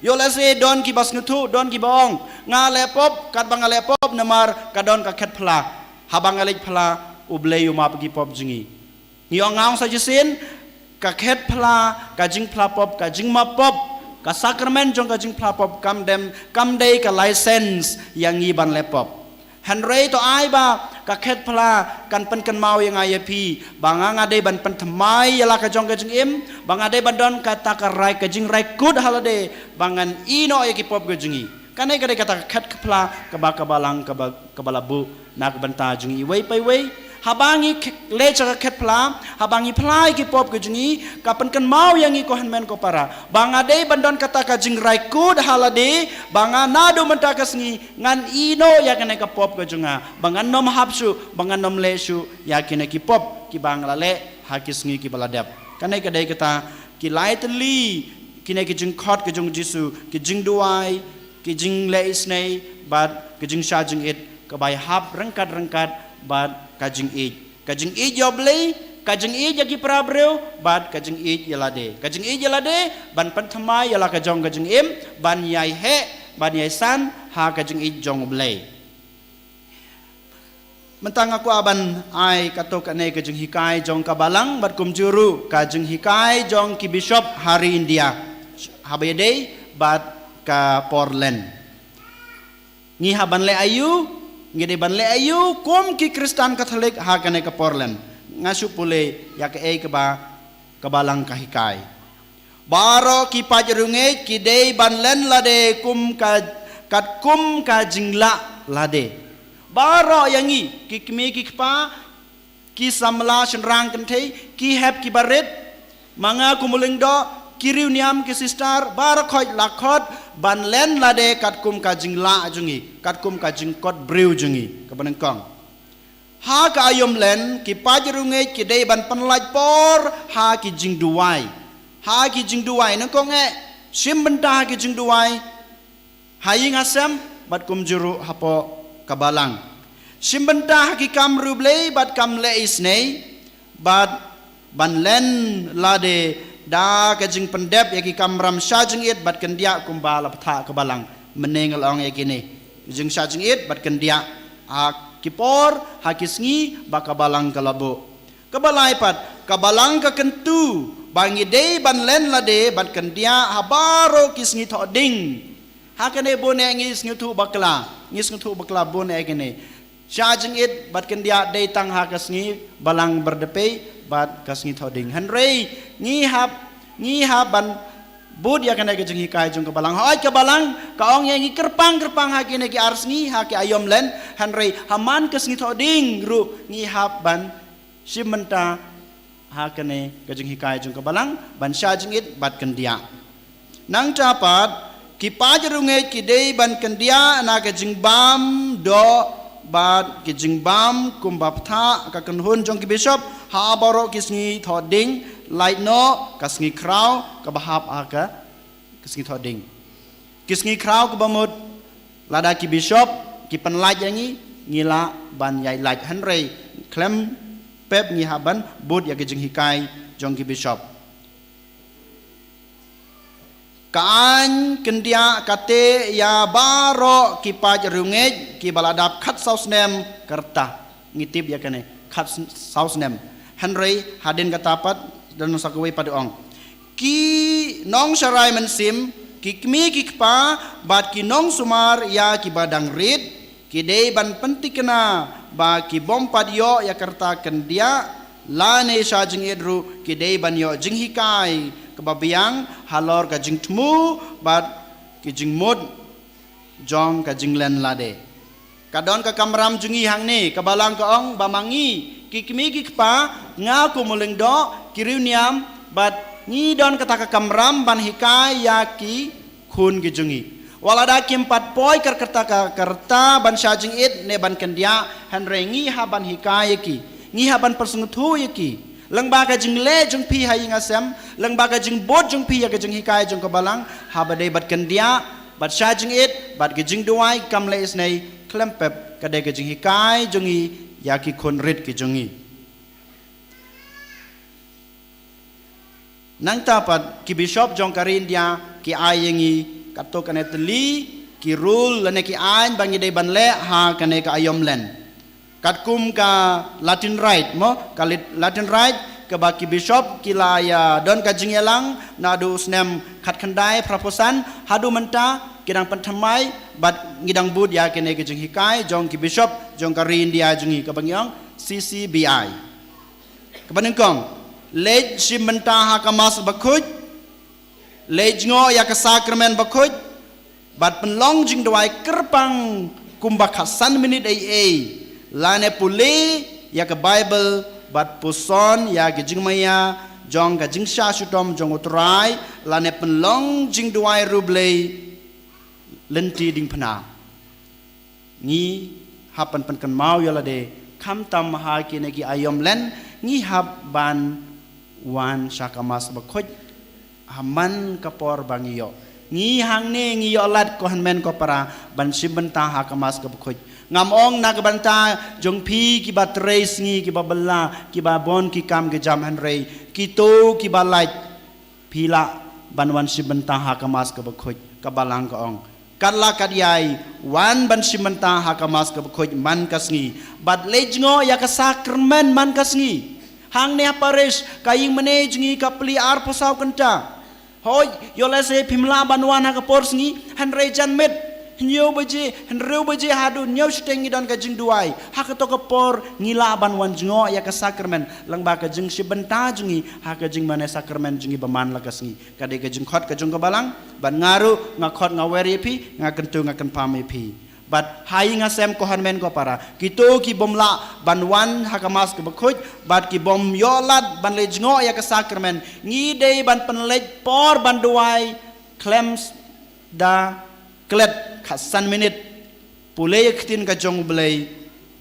Ïoh lehse don kiba sngewthuh, don kiba ong, nga leh pop, katba nga leh pop namar ka don ka khet phla. Haba nga leit phla, U Blei u map ki pop jong ngi. Ngi ong, nga ong sa shisien, ka khet phla, ka jingphla pop, ka jingmap pop, ka sakramen jong ka jingphla pop, kam dem, kam dei ka license ïa ngi ban leh pop. Hynrei to ai ba ka khet phla kan pynkynmaw ïa nga ïa phi ba nga nga dei ban pynthymmai ïa la ka jong ka jingim, ba nga dei ban don kata ka rai, ka jingrai kut ha lade, ba ngan ïeh noh ïa ki pop ka jong ngi. Kane ka dei kata ka khet phla kaba, ka Balang kaba, kaba la buh na ka bynta jong ngi iwei pa iwei. Haba ngi k-, leh sha ka khet phla, haba ngi phla ïa ki pop ka jong ngi, ka pynkynmaw ïa ngi ko hynmen ko para ba nga dei ban don kata ka jingrai kut ha lade, ba nga naduh mynta ka sngi ngan ïeh noh ïa kane ka pop ka jong nga, ba ngan nym hap shuh, ba ngan nym leh shuh ïa kine ki pop kiba nga la leh ha ki sngi kiba la dep. Kane ka dei kata ki lai tylli kine ki jingkhot ka jong Jisu, ki jingduwai, ki jingleh isynei bad ki jingshah jingit, kaba ïahap ryngkat ryngkat bad ka jingïeit. Ka jingïeit ïa U Blei, ka jingïeit ïa ki para briew, bad ka jingïeit ïa lade. Ka jingïeit ïa lade ban pynthymmai ïa la ka jong ka jingim, ban ïai heh, ban ïai san ha ka jingïeit jong U Blei. Mynta nga kwah ban ai katto katne ka jinghikai jong ka Balang bad kumjuh ruh ka jinghikai jong ki bishop ha ri India, haba ïadei bad ka por Lent. Ngi hap ban leh aïu, ngi dei ban leh aïu kum ki Khristan Katholik ha kane ka por Lent? Nga shu pule ïa kaei kaba ka Balang ka hikai. Baroh ki paid riewngeit ki dei ban len lade kum ka, katkum ka jinglah lade. Baroh ïa ngi, ki kmie ki kpa, ki samla shynrang kynthei, ki hep ki barit, ma nga kum u lyngdoh, ki riewniam ki sister, baroh khoit la khot ban len lade katkum ka jinglah jong ngi, katkum ka jingkot briew jong ngi kaba nyngkong. Ha ka aïom Lent, ki paid riewngeit ki dei ban pynlait por ha ki jingduwai. Ha ki jingduwai, nyngkong eh, shim bynta ha ki jingduwai ha ïing ha sem bad kumjuh ruh hapoh ka Balang. Shim bynta ha ki kam riewblei bad kam leh isynei, bad ban len lade da ka jingpyndep ïa ki kamram shah jingit bad kyndiah kumba la bthah ka Balang. Mynne nga la ong ïa kine, jingshah jingit bad kyndiah ha ki por, ha ki sngi ba ka Balang ka la buh. Kaba lai pat, ka Balang ka kyntu ba ngi dei ban len lade bad kyndiah ha baroh ki sngi thohdieng. Ha kane bun eh ngi sngewthuh bakla, ngi sngewthuh bakla bun eh kine. Shah jingit bad kyndiah dei tang ha ka sngi Balang Bardepei bad ka sngi thohdieng. Hynrei ngi hap, ngi hap ban bud ïa kane ka jinghikai jong ka Balang. Hooid, ka Balang ka ong ïa ngi kyrpang kyrpang ha kine ki ar sngi, ha ki aïom Lent, hynrei ha man ka sngi thohdieng ruh ngi hap ban shim bynta ha kane ka jinghikai jong ka Balang ban shah jingit bad kyndiah. Nangta pat, ki paid riewngeit ki dei ban kyndiah na ka jingbam doh bad ki jingbam kumba bthah ka kynhun jong ki bishop ha baroh ki sngi thohdieng, lait noh ka sngi khraw kaba hap ha ka, ka sngi thohdieng. Ki sngi khraw kaba mut, lada ki bishop ki pynlait ïa ngi, ngi lah ban ïai lait, hynrei khlem pep ngi hap ban bud ïa ka jinghikai jong ki bishop. Ka aiñ kyndiah ka teh ïa baroh ki paid riewngeit kiba la dap khatsaw snem ka rta. Ngi tip ïa kane, khatsaw snem. Hynrei hadien kata pat, don sa kawei pat u ong, ki nongsharai mynsiem, ki kmie ki kpa bad ki nongsumar ïa kiba dang rit, ki dei ban pyntikna ba ki bym pat ïoh ïa ka rta kyndiah lane shah jingit ruh, ki dei ban ïoh jinghikai kaba biang halor ka jingthmu bad ki jingmut jong ka jinglen lade. Ka don ka kamram jong ngi hangne, ka Balang ka ong ba ma ngi, ki kmie ki kpa, nga kum u lyngdoh, ki riewniam, bad ngi don kata ka kamram ban hikai ïa ki khun ki jong ngi. Wat lada kim pat poi ka rta, ka, ka rta ban shah jingit ne ban kyndiah, hynrei ngi hap ban hikai ïa ki, ngi hap ban pynsngewthuh ïa ki. Lyngba ka jingleh jong phi ha ïing ha sem, lyngba ka jingbud jong phi ïa ka jinghikai jong ka Balang, haba dei bad kyndiah, bad shah jingit, bad ka jingduwai, kam leh isynei, khlem pep ka dei ka jinghikai jong ngi ïa ki khun rit ki jong ngi. Nangta pat ki bishop jong ka ri India ki ai ïa ngi katto katne tylli ki rule lane ki aiñ ba ngi dei ban leh ha kane ka aïom Lent. Katkum ka Latin Rite, mo, ka Lit-, Latin Rite, kaba ki bishop ki la ïa don ka jingïalang naduh u snem khatkhyndai phraphew san haduh mynta, ki dang pynthymmai bad ngi dang bud ïa kine ki jinghikai jong ki bishop jong ka ri India jong ngi, kaba ngi ong C C B I. Kaba nyngkong, leit shim bynta ha ka Mass Bakhuid, leit jngoh ïa ka Sakramen Bakhuid bad pynlong jingduwai kyrpang kumba khatsan minit ei ei, lane pule ïa ka Baibl bad puson ïa ki jingmaïa jong ka jingshah shitom jong U Trai, lane pynlong jingduwai riewblei lynti diengphna. Ngi hap ban pynkynmaw ïa lade, khamtam ha kine ki aïom len ngi hap ban wan sha ka Mass Bakhuid ha man ka por ba ngi ïoh. Ngi hangne ngi ïoh lad, ko hynmen ko para, ban shim bynta ha ka Mass ka Bakhuid. Ngam ong na ka bynta jong phi kiba trei sngi, kiba bylla, kiba bun ki kam ki jam, hynrei kito kiba lait, phi lah ban wan shim bynta ha ka Mass ka Bakhuid. Ka Balang ka ong, kat la kat ïai, wan ban shim bynta ha ka Mass ka Bakhuid man ka sngi bad leit jngoh ïa ka Sakramen man ka sngi. Hangne ha parish, ka ïing mane jong ngi ka plie arphew saw kynta. Hooid, ïoh lehse phim lah ban wan ha ka por sngi, hynrei janmiet hynñiew baje, hynriew baje haduh hynñiew shiteng ngi don ka jingduwai. Ha kato ka por ngi lah ban wan jngoh ïa ka Sakramen, lyngba ka jingshim bynta jong ngi ha ka jingmane Sakramen jong ngi ba man la ka sngi. Ka dei ka jingkhot ka jong ka Balang, bad nga ruh nga khot, nga wer ïa phi, nga kyntu, nga kynpham ïa phi. Bad ha ïing ha sem, ko hynmen ko para, kito ki bym lah ban wan ha ka Mass ka Bakhuid bad ki bym ïoh lad ban leit jngoh ïa ka Sakramen, ngi dei ban pynleit por ban duwai khlem da klet, khatsan minit, pule ïa ka Ktien ka jong U Blei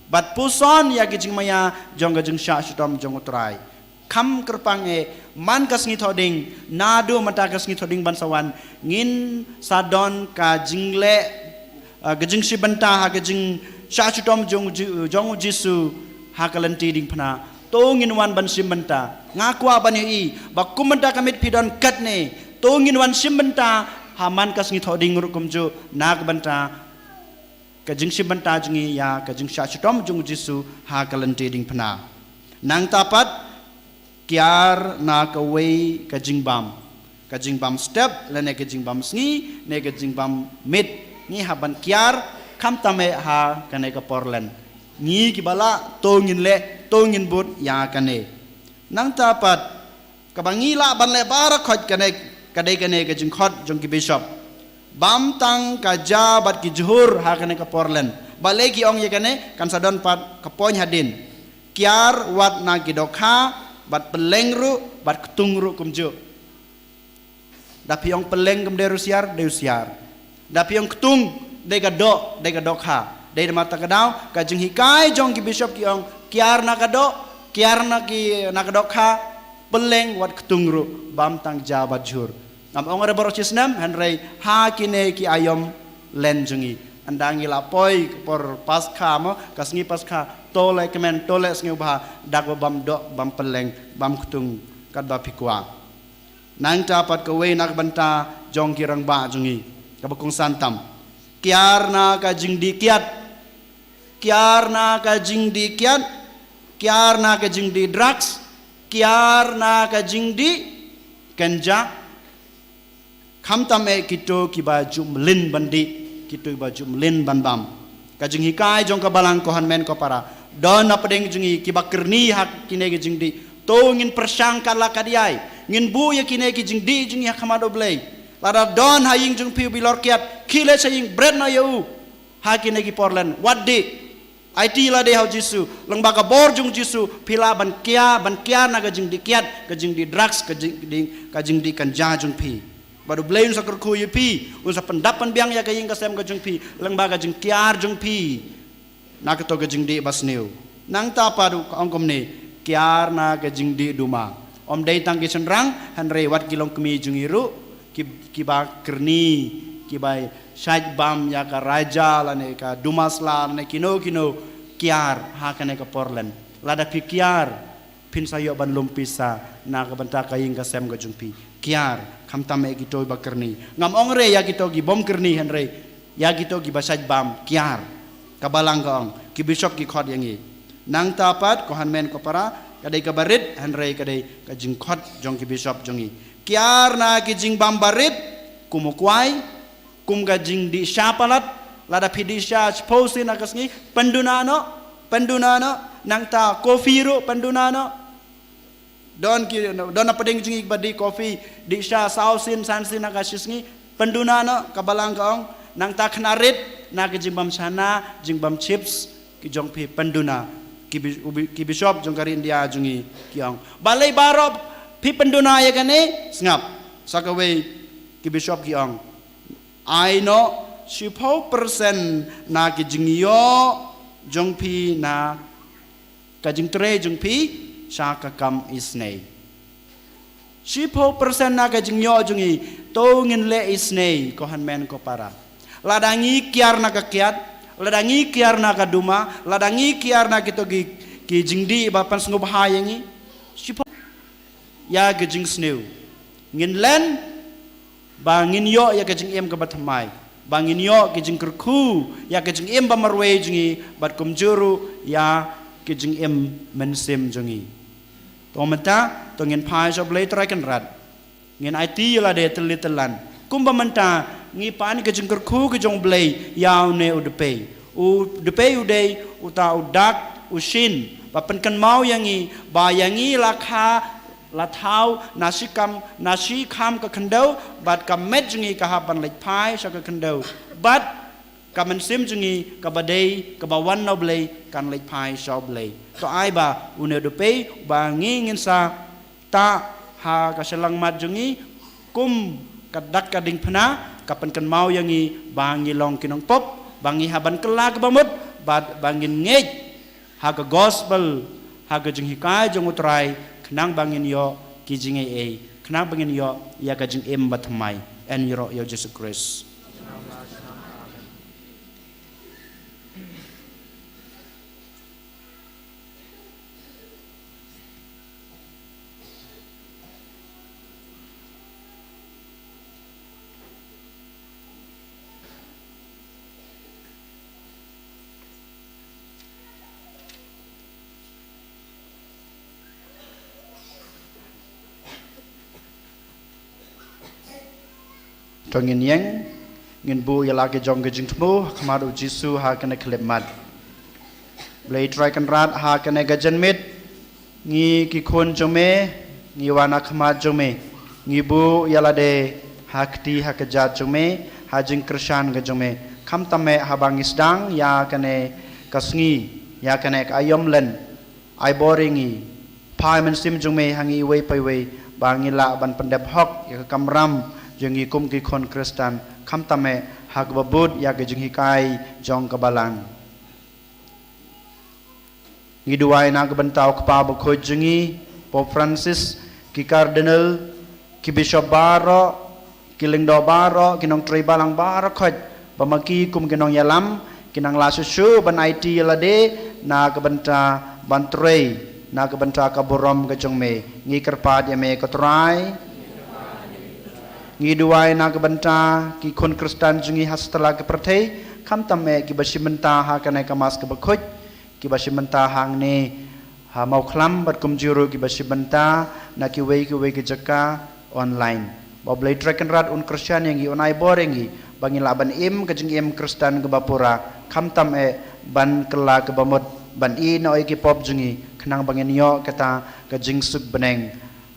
bad puson ïa ki jingmaïa jong ka jingshah shitom jong U Trai. Kham kyrpang eh, man ka Sngi Thohdieng, naduh mynta ka Sngi Thohdieng ban sa wan, ngin sa don ka jingleh, ah, ka jingshim bynta ha ka jingshah shitom jong U Ji-, jong U Jisu ha ka lynti diengphna. To ngin wan ban shim bynta. Nga kwah ban ïohi ba kum mynta ka miet phi don katne, to ngin wan shim bynta ha man ka Sngi Thohdieng ruh kumjuh, na ka bynta ka jingshim bynta jong ngi ïa ka jingshah shitom jong U Jisu ha ka lynti diengphna. Nangta pat, kiar na kawei ka jingbam, ka jingbam step, lane ka jingbam sngi, ne ka jingbam miet, ngi hap ban kiar, khamtam eh ha kane ka por len. Ngi kiba lah, to ngin leh, to ngin bud ïa kane. Nangta pat, kaba ngi lah ban leh baroh khoit kane, ka dei kane ka jingkhot jong ki bishop. Bam tang ka ja bad ki jhur ha kane ka por len. Balei ki ong ïa kane, kan sa don pat ka point hadien. Kiar wat na ki dohkha, bad pylleng ruh, bad ktung ruh kumjuh. Da phi ong pylleng kam dei husiar, dei husiar. Da phi ong ktung, dei ka doh, dei ka dohkha. Dei namar kata ka daw, ka jinghikai jong ki bishop ki ong, kiar na ka doh, kiar na ki, na ka dohkha, pylleng wat ktung ruh, bam tang ja bad jhur. Ngam ong re baroh shi snem, hynrei ha kine ki aïom len jong ngi. Ynda ngi la poi ka por Paskha mo, ka sngi Paskha, to leh kmen, to leh sngewbha, da kaba bam doh, bam pylleng, bam ktung, katba phi kwah. Nangta pat kawei na ka bynta jong ki rangbah jong ngi, kaba kongsan tam. Kiar na ka jingdih kiad. Kiar na ka jingdih kiad. Kiar na ka jingdih drugs. Kiar na ka jingdih ganja. Khamtam eh kito kiba ju mlien ban dih, kito kiba ju mlien ban bam. Ka jinghikai jong ka Balang, ko hynmen ko para, don na pdeng jong ngi kiba kyrni ha kine ki jingdih. To ngin pyrshang kat la kat ïai, ngin buh ïa kine ki jingdih jong ngi ha khmat U Blei. Lada don ha ïing jong phi u bilor kiad, khie leit sha ïing, bret noh ïa u. Ha kine ki por len, wat dih. Aiti lade ha U Jisu, lyngba ka bor jong U Jisu, phi lah ban kiar, ban kiar na ka jingdih kiad, ka jingdih drugs, ka jingdih, ka jingdih ganja jong phi. Bad U Blei un sa kyrkhu ïa phi, un sa pyndap pynbiang ïa ka ïing ka sem ka jong phi, lyngba ka jingkiar jong phi na kato ka jingdih basniew. Nangta pat u ka ong kumne, kiar na ka jingdih duma. Ym dei tang ki shynrang, hynrei wat ki longkmie jong ngi ruh, ki, kiba kyrni, kiba shait bam ïa ka raja lane ka duma sla lane kino kino, kiar ha kane ka por len. Lada phi kiar, phin sa ïoh ban lum pisa na ka bynta ka ïing ka sem ka jong phi. Kiar, khamtam eh kito ba kyrni. Ngam ong re ïa kito ki bym kyrni, hynrei ïa kito kiba shait bam, kiar. Ka Balang ka ong, ki bishop ki khot ïa ngi. Nangta pat, ko hynmen ko para, Ka dei kaba rit, hynrei ka dei ka jingkhot jong ki bishop jong ngi. Kiar na ki jingbam barit, kum u kwai, kum ka jingdih sha palat, lada phi dih sha shiphew sien ha ka sngi, pynduna noh, pynduna noh, nangta kofi ruh pynduna noh. Don ki, don na pdeng jong ngi ba dih kofi, dih sha saw sien, san sien ha ka shi sngi, pynduna noh, ka Balang ka ong, nangta khynnah rit, na ki jingbam chana, jingbam chips, ki jong phi pynduna, ki bi-, u bi-, ki bishop jong ka ri India jong ngi ki ong. Balei baroh phi pynduna ïa kane, sngap. Sa kawei ki bishop ki ong. Ai noh, shiphew percent na ki jingïoh jong phi na ka jingtrei jong phi sha ka kam isynei. Shiphew percent na ka jingïoh jong ngi, to ngin leh isynei, ko hynmen ko para. Lada ngi kiar na ka kiad, lada ngi kiar na ka duma, lada ngi kiar na kito ki, ki jingdih ba pynsngewbha ïa ngi. Shiphew ïa ka jingsniew. Ngin len, ba ngin ïoh ïa ka jingim kaba thymmai, ba ngin ïoh ki jingkyrkhu ïa ka jingim ba marwei jong ngi, bad kumjuh ruh ïa ki jingim mynsiem jong ngi. To mynta, to ngin phai sha U Blei Trai Kynrad. Ngin aiti ïa lade tylli tyllan. Kumba mynta, ngi pan ka jingkyrkhu ka jong U Blei ïa une u dpei. U dpei u dei uta u dak u shin ba pynkynmaw ïa ngi, ba ïa ngi la kha la thaw na shi kam, na shi kham ka khyndew, bad ka met jong ngi ka hap ban leit phai sha ka khyndew, bad ka mynsiem jong ngi kaba dei kaba wan na U Blei kan leit phai sha U Blei. To ai ba une u dpei ba ngi ngin sa tah ha ka shyllangmat jong ngi kum ka dak ka diengphna, ka pynkynmaw ïa ngi ba ngi long ki nongpop, ba ngi hap ban kylla kaba mut, bad ba ngin ngeit ha ka gospel, ha ka jinghikai jong U Trai, khnang ba ngin ïoh ki jingaiei, khnang ba ngin ïoh ïa ka jingim ba thymmai. Yn ïaroh ïa U Jisu Khrist. To ngin ïeng, ngin buh ïa la ki jong ki jingthmu ha khmat U Jisu ha kane ka khyllipmat. Blei Trai Kynrad, ha kane ka janmiet, ngi ki khun jong me, ngi wan ha khmat jong me, ngi buh ïa lade ha kti ha ka jait jong me, ha jingkyrshan ka jong me. Khamtam eh haba ngi sdang ïa kane ka sngi, ïa kane ka aïom lent, ai bor ïa ngi, phai Mynsiem jong me ha ngi iwei pa iwei, ba ngi lah ban pyndep hok ïa ka kamram jong ngi kum ki khun Khristan, khamtam eh ha kaba bud ïa ka jinghikai jong ka Balang. Ngi duwai na ka bynta u Kpa Bakhuid jong ngi, Pope Francis, ki Cardinal, ki Bishop baroh, ki lyngdoh baroh, ki nongtrei Balang baroh khoit, ba ma ki kum ki nongïalam, ki nang lah shuh shuh ban aiti ïa lade na ka bynta ban trei na ka bynta ka burom ka jong me. Ngi kyrpad ïa me ko Trai. Ngi duwai na ka bynta ki khun Khristan jong ngi ha satlak ka pyrthei, khamtam eh kiba shim bynta ha kane ka Mass kaba khuid, kiba shim bynta hangne ha Mawkhlam bad kumjuh ruh kiba shim bynta na kiwei kiwei ki jaka online. Ba U Blei Trai Kynrad un kyrshan ïa ngi, un ai bor ïa ngi, ba ngin lah ban im ka jingim Khristan kaba pura, khamtam eh ban kylla kaba mut, ban ïehnoh ïa ki pop jong ngi, khnang ba ngin ïoh kata ka jingsuk bneng.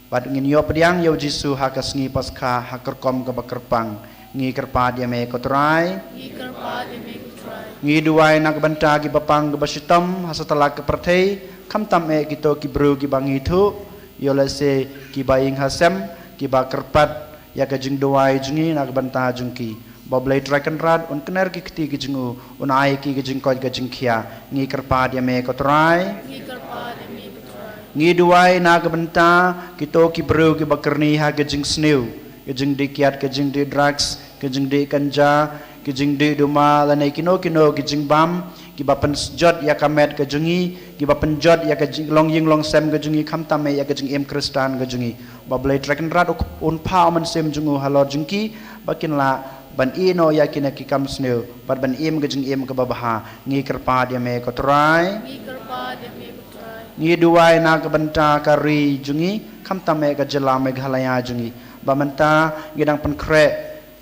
Bad ngin ïoh pdiang ïa U Jisu ha ka sngi Paskha ha ka rukom kaba kyrpang. Ngi kyrpad ïa me ko Trai. Ngi kyrpad ïa me ko Trai. Ngi duwai na ka bynta kiba pang kiba shitom ha satlak ka pyrthei, khamtam eh kito ki briew kiba ngithuh, ïoh lehse kiba ïing ha sem, kiba kyrpad ïa ka jingduwai jong ngi na ka bynta jong ki. Ba U Blei Trai Kynrad un kner ki kti ki jong u, un ai ki ka jingkoit ka jingkhiah. Ngi kyrpad ïa me ko Trai. Ngi kyrpad ïa me ko Trai. Ngi duwai na ka bynta kito ki briew kiba kyrni ha ka jingsniew, ka jingdih kiad, ka jingdih drugs, ka jingdih ganja, ka jingdih duma, lane kino kino ki jingbam kiba pynjot ïa ka met ka jong ngi, kiba pynjot ïa ka jing-, longïing longsem ka jong ngi, khamtam eh ïa ka jingim Khristan ka jong ngi. Ba U Blei Trai Kynrad u-, un phah U Mynsiem jong u halor jong ki, ba kin lah ban ïehnoh ïa kine ki kam sniew, bad ban im ka jingim kaba bha. Ngi kyrpad ïa me ko Trai. Ngi kyrpad ïa me ko Trai. Ngi duwai na ka bynta ka ri jong ngi, khamtam eh ka jylla Meghalaya jong ngi. Ba mynta ngi dang pynkhreh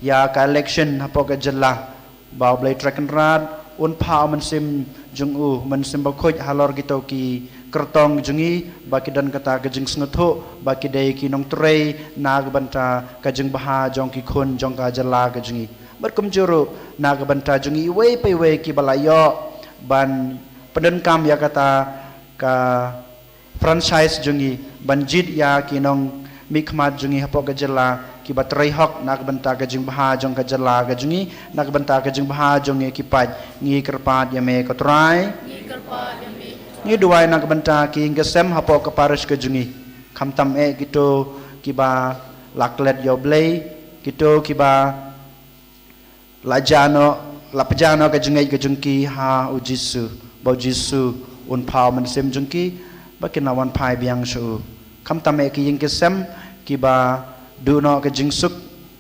ïa ka election hapoh ka jylla. Ba U Blei Trai Kynrad un phah U Mynsiem jong u, U Mynsiem Bakhuid halor kito ki kyrtong jong ngi, ba ki don kata ka jingsngewthuh ba ki dei ki nongtrei na ka bynta ka jingbha jong ki khun jong ka jylla ka jong ngi. Bad kumjuh ruh na ka bynta jong ngi iwei pa iwei kiba la ïoh ban pyndonkam ïa kata ka franchise jong ngi, ban jied ïa ki nongmihkhmat jong ngi hapoh ka jylla, kiba trei hok na ka bynta ka jingbha jong ka jylla ka jong ngi, na ka bynta ka jingbha jong ngi ki paid. Ngi kyrpad ïa me ko Trai. Ngi kyrpad ïa me. Ngi duwai na ka bynta ki ïing ki sem hapoh ka parish ka jong ngi. Khamtam eh kito kiba la klet ïa U Blei, kito kiba la jah noh, la pynjah noh ka jingngeit ka jong ki ha U Jisu, ba U Jisu un phah U Mynsiem jong ki, ba kin wan phai biang sha u. Khamtam eh ki ïing ki sem, kiba duh noh ka jingsuk,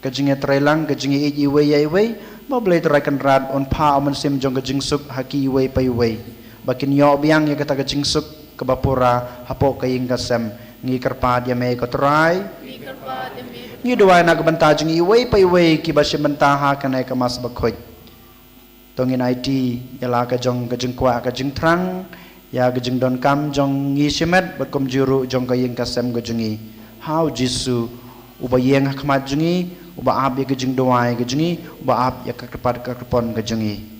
ka jingïatreilang, ka jingïeit iwei ïa iwei, ba U Blei Trai Kynrad un phah U Mynsiem jong ka jingsuk ha ki iwei pa iwei, ba kin ïoh biang ïa kata ka jingsuk kaba pura hapoh ka ïing ka sem. Ngi kyrpad ïa me ko Trai. Ngi kyrpad ïa me. Ngi duwai na ka bynta jong iwei pa iwei kiba shim bynta ha kane ka Mass Bakhuid. To ngin aiti ïa la ka jong ka jingkwah ka jingthrang, ïa ka jingdonkam jong ngi shimet, bad kumjuh ruh jong ka ïing ka sem ka jong ngi. Ha U Jisu, uba ïeng ha khmat jong ngi, uba ap ïa ka jingduwai ka jong ngi, uba ap ïa ka kyrpad ka kyrpon ka jong ngi.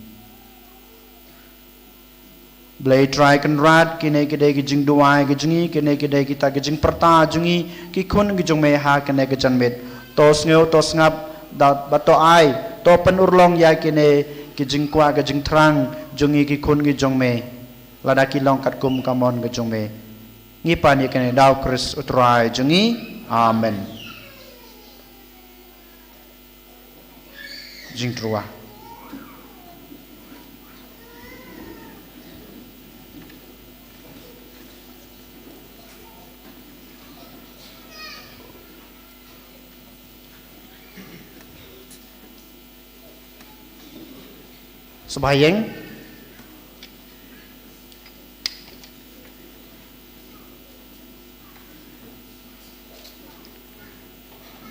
Blei Trai Kynrad, kine ki dei ki jingduwai ki jong ngi, kine ki dei kita ki jingpyrta jong ngi, ki khun ki jong me ha kane ka janmiet. To sngew, to sngap, da, bad to ai, to pynurlong ïa kine ki jingkwah ki jingthrang jong ngi ki khun ki jong me. Lada ki long katkum ka mon ka jong me. Ngi pan ïa kane da U Khrist U Trai jong ngi. Amen. Jingtyrwa. Sngewbha ïeng.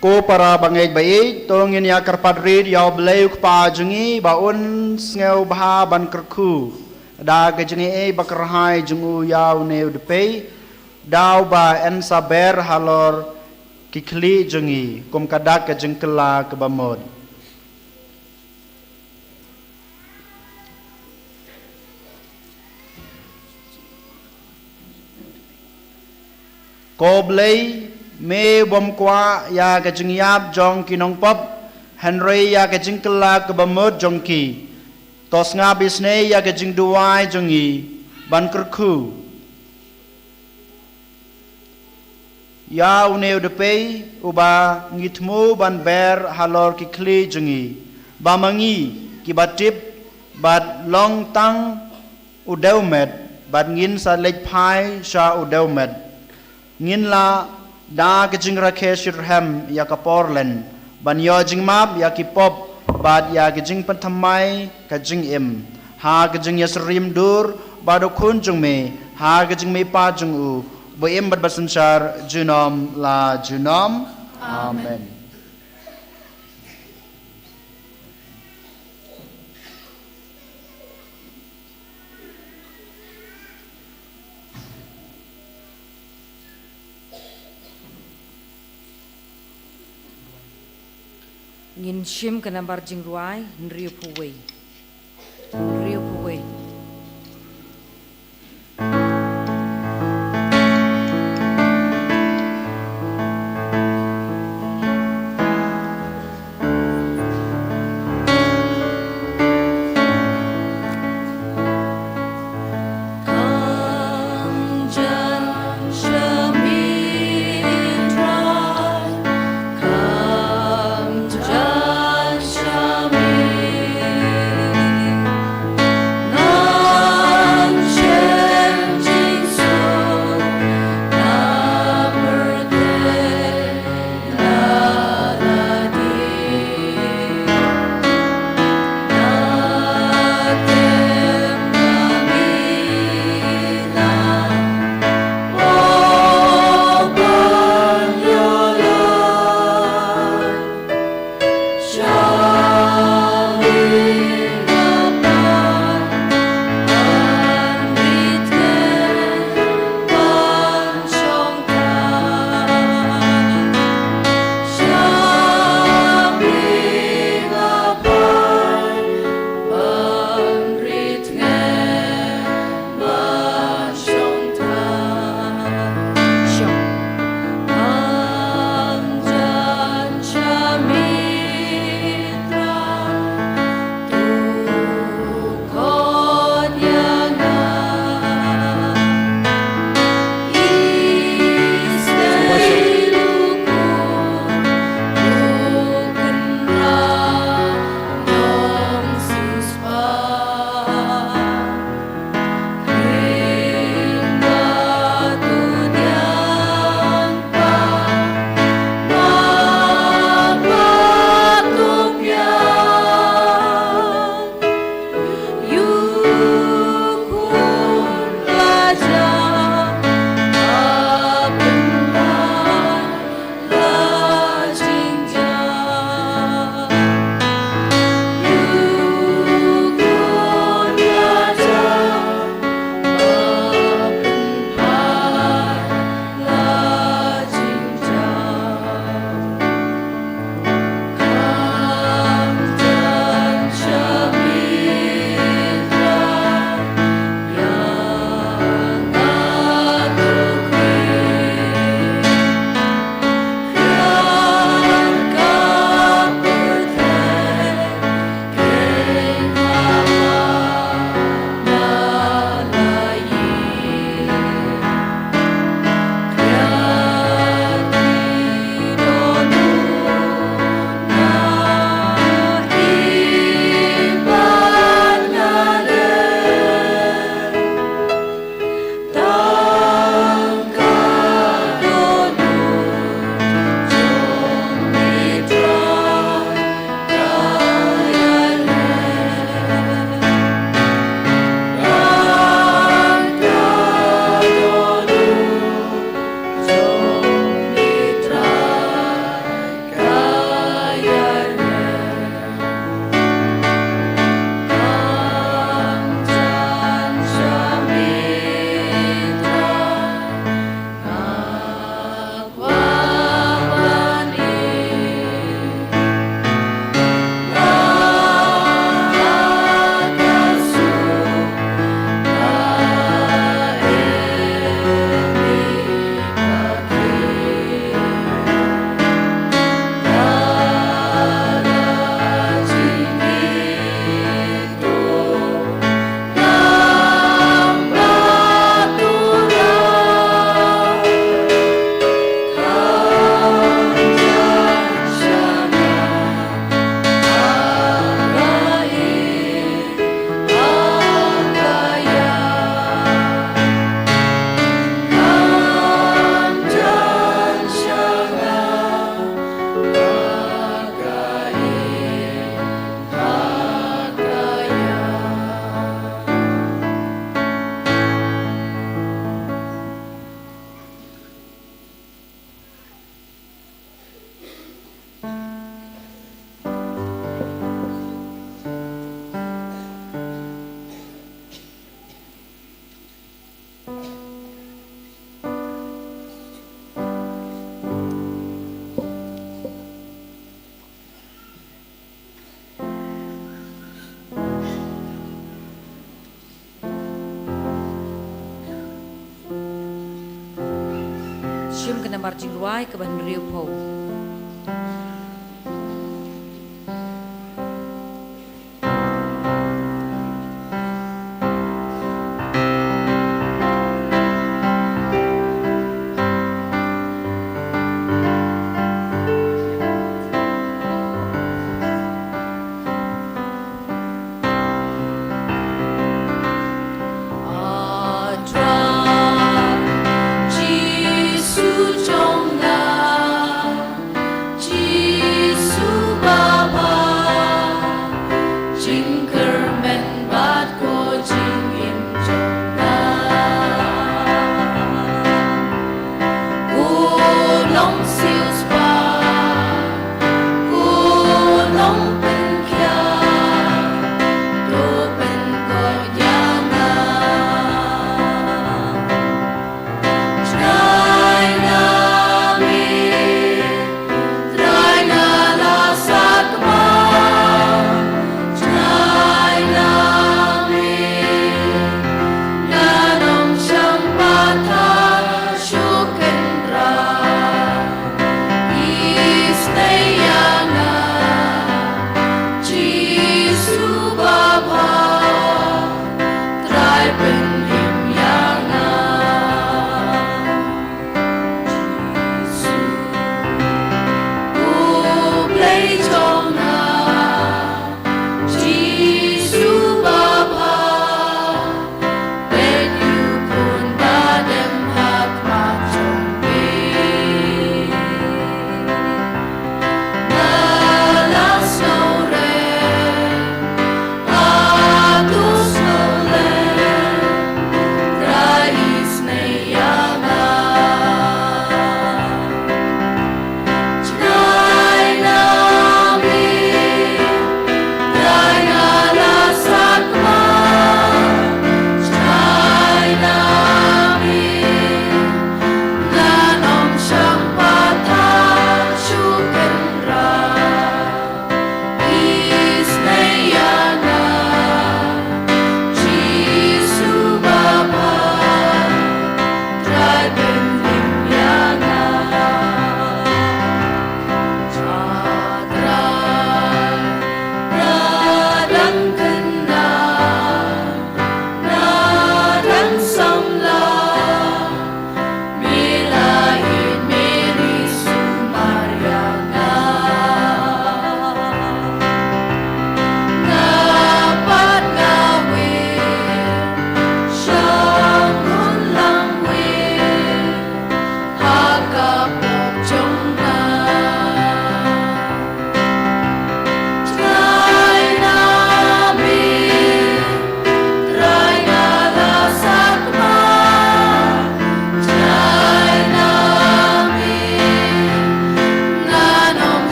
Ko para bangeit ba ïeit, to ngin ïa kyrpad rit ïa U Blei U Kpa jong ngi ba un sngewbha ban kyrkhu da ka jingaiei ba kyrhai jong u ïa une u dpei, da uba yn sa ber halor ki khlieh jong ngi kum ka dak ka jingkylla kaba mut. Ko Blei, me bym kwah ïa ka jingïap jong ki nongpop, hynrei ïa ka jingkylla kaba mut jong ki. To sngap isynei ïa ka jingduwai jong ngi ban kyrkhu ïa une u dpei uba ngi thmu ban ber halor ki khlieh jong ngi, ba ma ngi kiba tip bad long tang u dewmet, bad ngin sa leit phai sha u dewmet. Ngin lah da ka jingrakhe shitrhem ïa ka por lynti ban ïoh jingmap ïa ki pop bad ïa ka jingpynthymmai ka jingim ha ka jingïasyriem dur bad U Khun jong me, ha ka jingmihpat jong u, ba im bad ba synshar junom la junom. Amen. Ngin shim ka nambar jingrwai hynriewphew wei. Hynriewphew wei. nambar jingrwai kaba hynriewphew.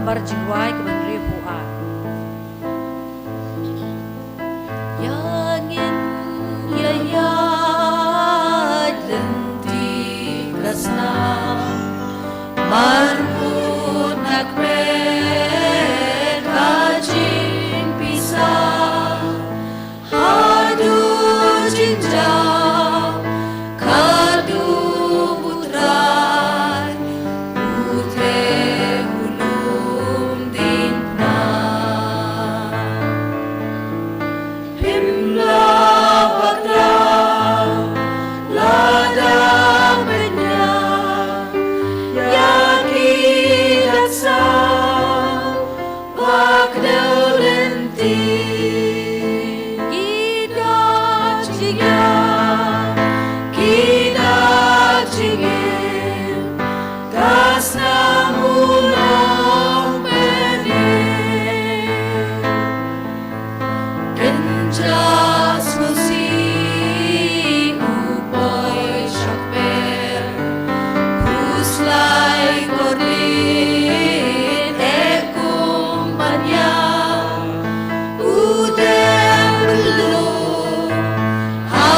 Bar jingrwai ka ban rieh u ar. Ïa ngin ïa ïaid lynti ka snam, marmut na kpet ka jingpisa. Haduh jingjia ka dum U Trai, u te u lum diengphna. Phim lah bakla lada pynïaid ïa ki dak saw ba kdew lynti. Ki dak jingïap, ki dak jingim, ka snam u long pyrshah. Kynjah sngewsih u poi sha kper, khuslai kordit eh kum ban ïap, u dem bynlum ha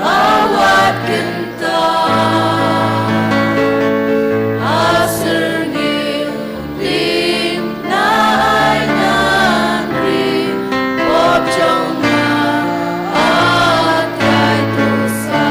A wat kynta, a syrngiew diengphna, ai ngan ri pop jong nga, a Trai Tusa.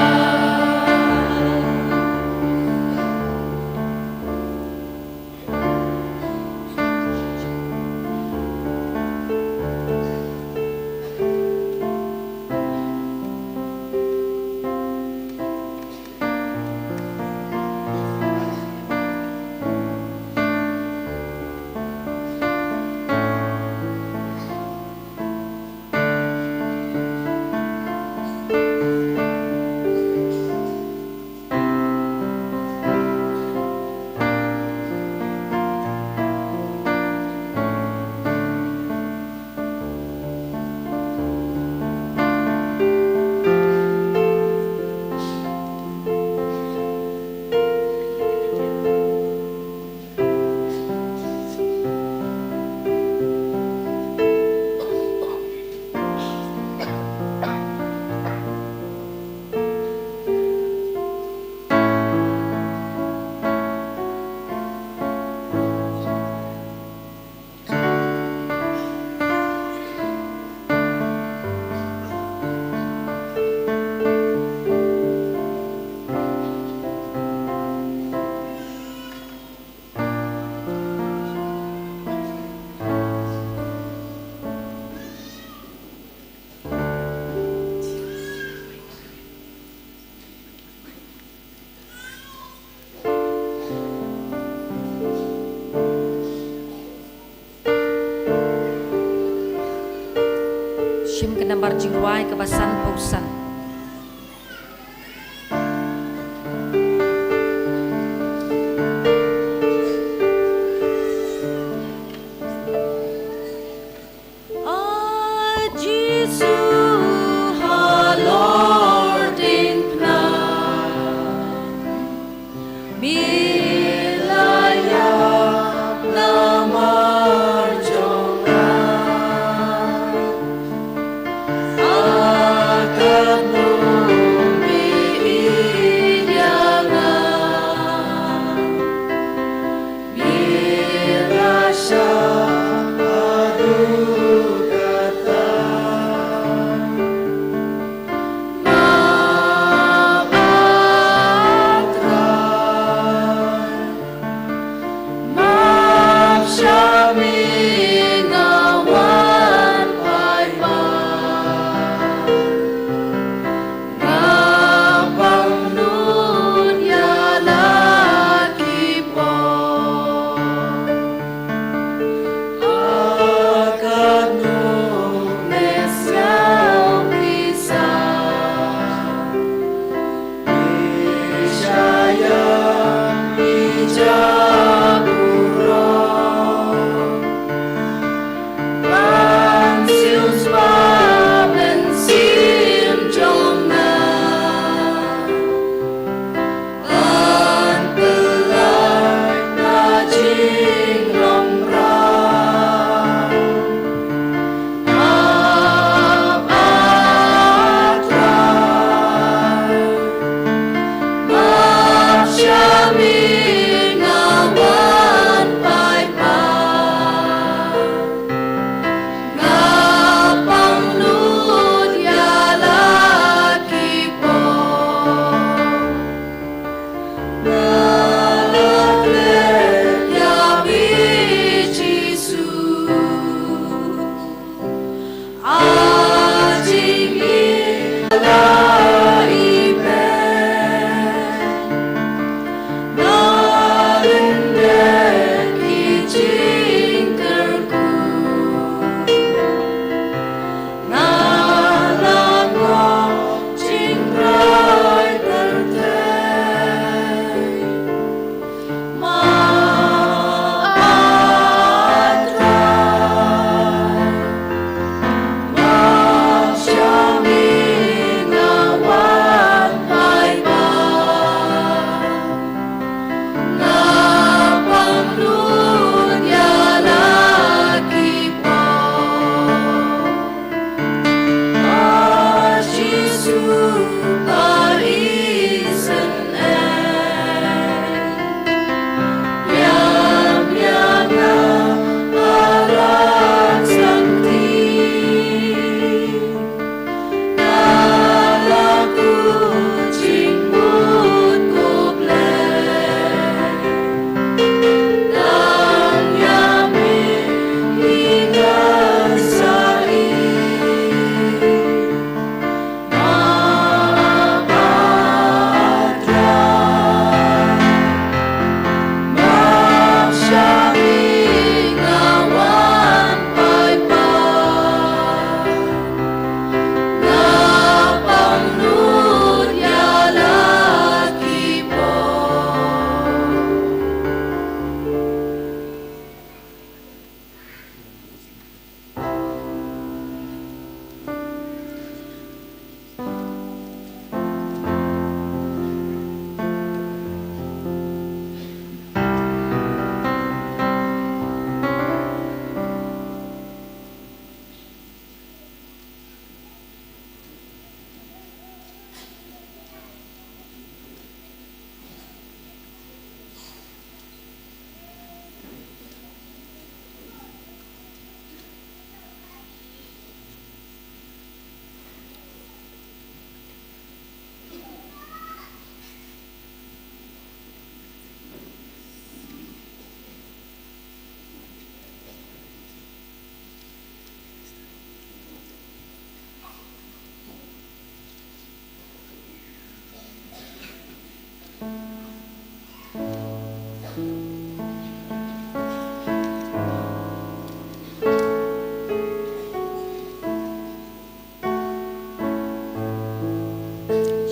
Shim ka nambar jingrwai kaba san phew san. A Jisu halor diengphna, me la ïap namar jong nga. A ka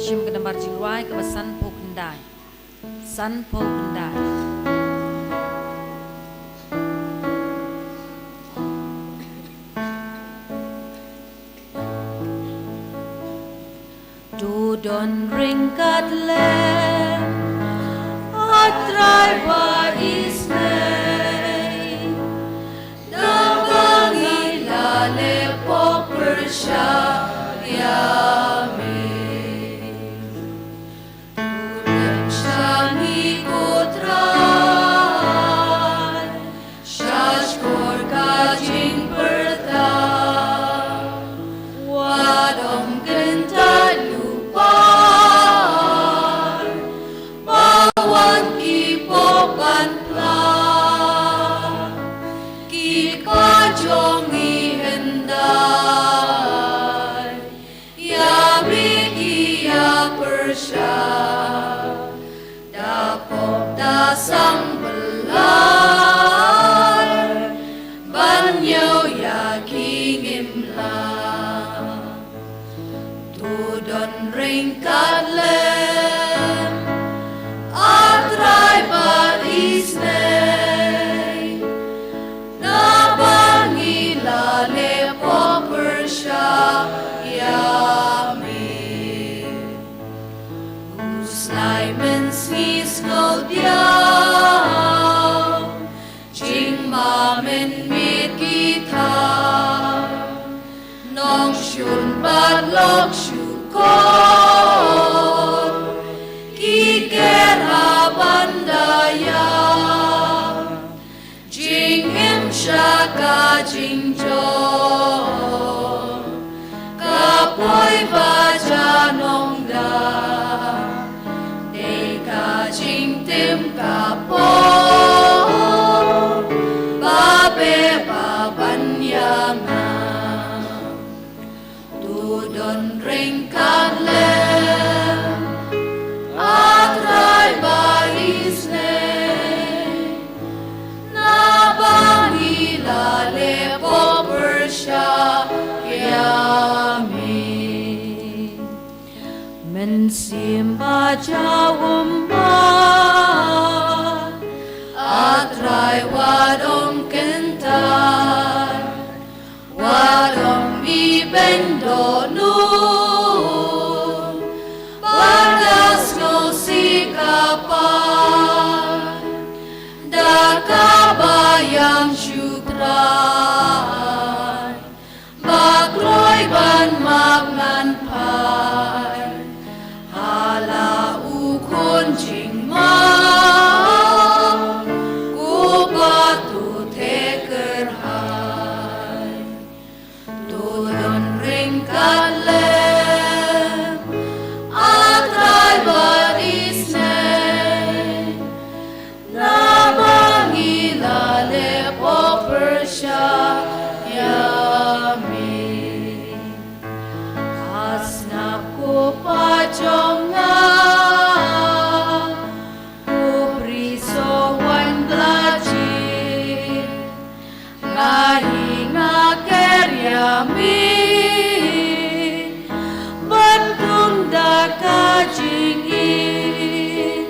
Shim ka nambar jingrwai kaba sanphew khyndai. Sanphew khyndai. To don ryngkat lem, A Trai ba isynei, da ba ngi la leh pop pyrshah ïa me. Lem sha ngi ko Trai, sha shkor ka jingpyrta, wat ong kyntait lypa, ba wan ki pop ban phla, ki kpa jong ngi hyndai, ïa me ki ïa pyrshah, da pop da sang bynta, ban ñiew ïa ki ngim lah. To don ryngkat lem, A Trai ba isynei, na ba ngi la leh pop pyrshah ïa me. Khuslai mynsngi sngewdiaw, jingma mynmiet ki thaw, nongshun bad lok shukor, ki ker ha ban da ïaw, jingim sha ka jingjop, ka poi ba ja nongda, dei ka jingtim ka pop, ba beh ba ban ïa nga. To don ryngkat lem, A Trai ba isynei, na ba ngi la leh pop pyrshah ïa me. Mynsiem ba ja um bha, A Trai wat ong kyntait, wat ong ibeiñ dohnud, bad da sngewsih ka paid, da kaba ïam shu Trai, ba kloi ban map ngan phai, ha la u khun jingma, u ba tu te kyrhai. To don ryngkat lem, A Trai ba isynei, na ba ngi la leh pop pyrshah ïa me. Ha sngap ko Pa jong nga, ko Prisoh Wanblajied, nga hi nga ker ïa me, ban tung da ka jingïeit,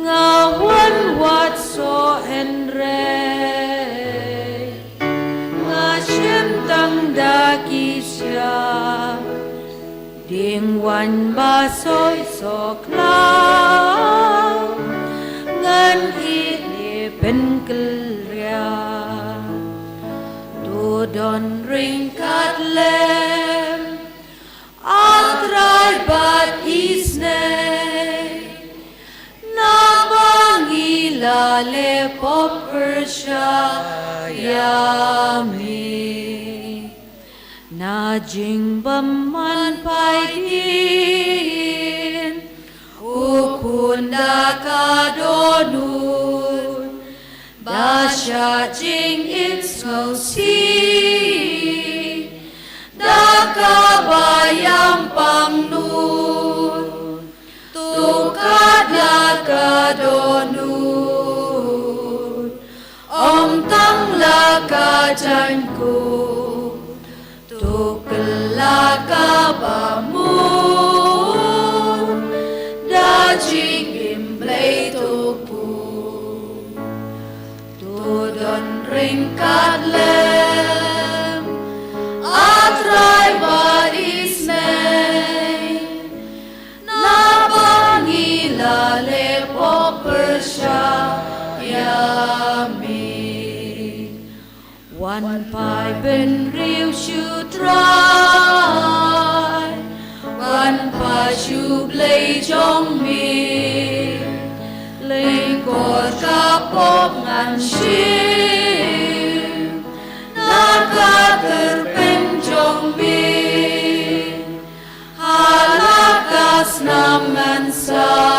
nga wan wat soh hynrei, nga shim tang da ki siap, ding wan ba soi soh khlaw, ngan ïeit ne pynkylliang. To don ryngkat lem, A Trai ba isynei, na ba ngi la leh pop pyrshah ïa me. Na jingbymman paidien, u khun da ka dohnud, ba shah jingim sngewsih, da kaba ïam pangnud, to kat la ka dohnud, ym tang la ka jaiñkup, to kylla kaba mut. Shu Blei jong me, lyngkor ka pop ngan shim na ka tyrpeng jong me. Ha la ka snam ngan sa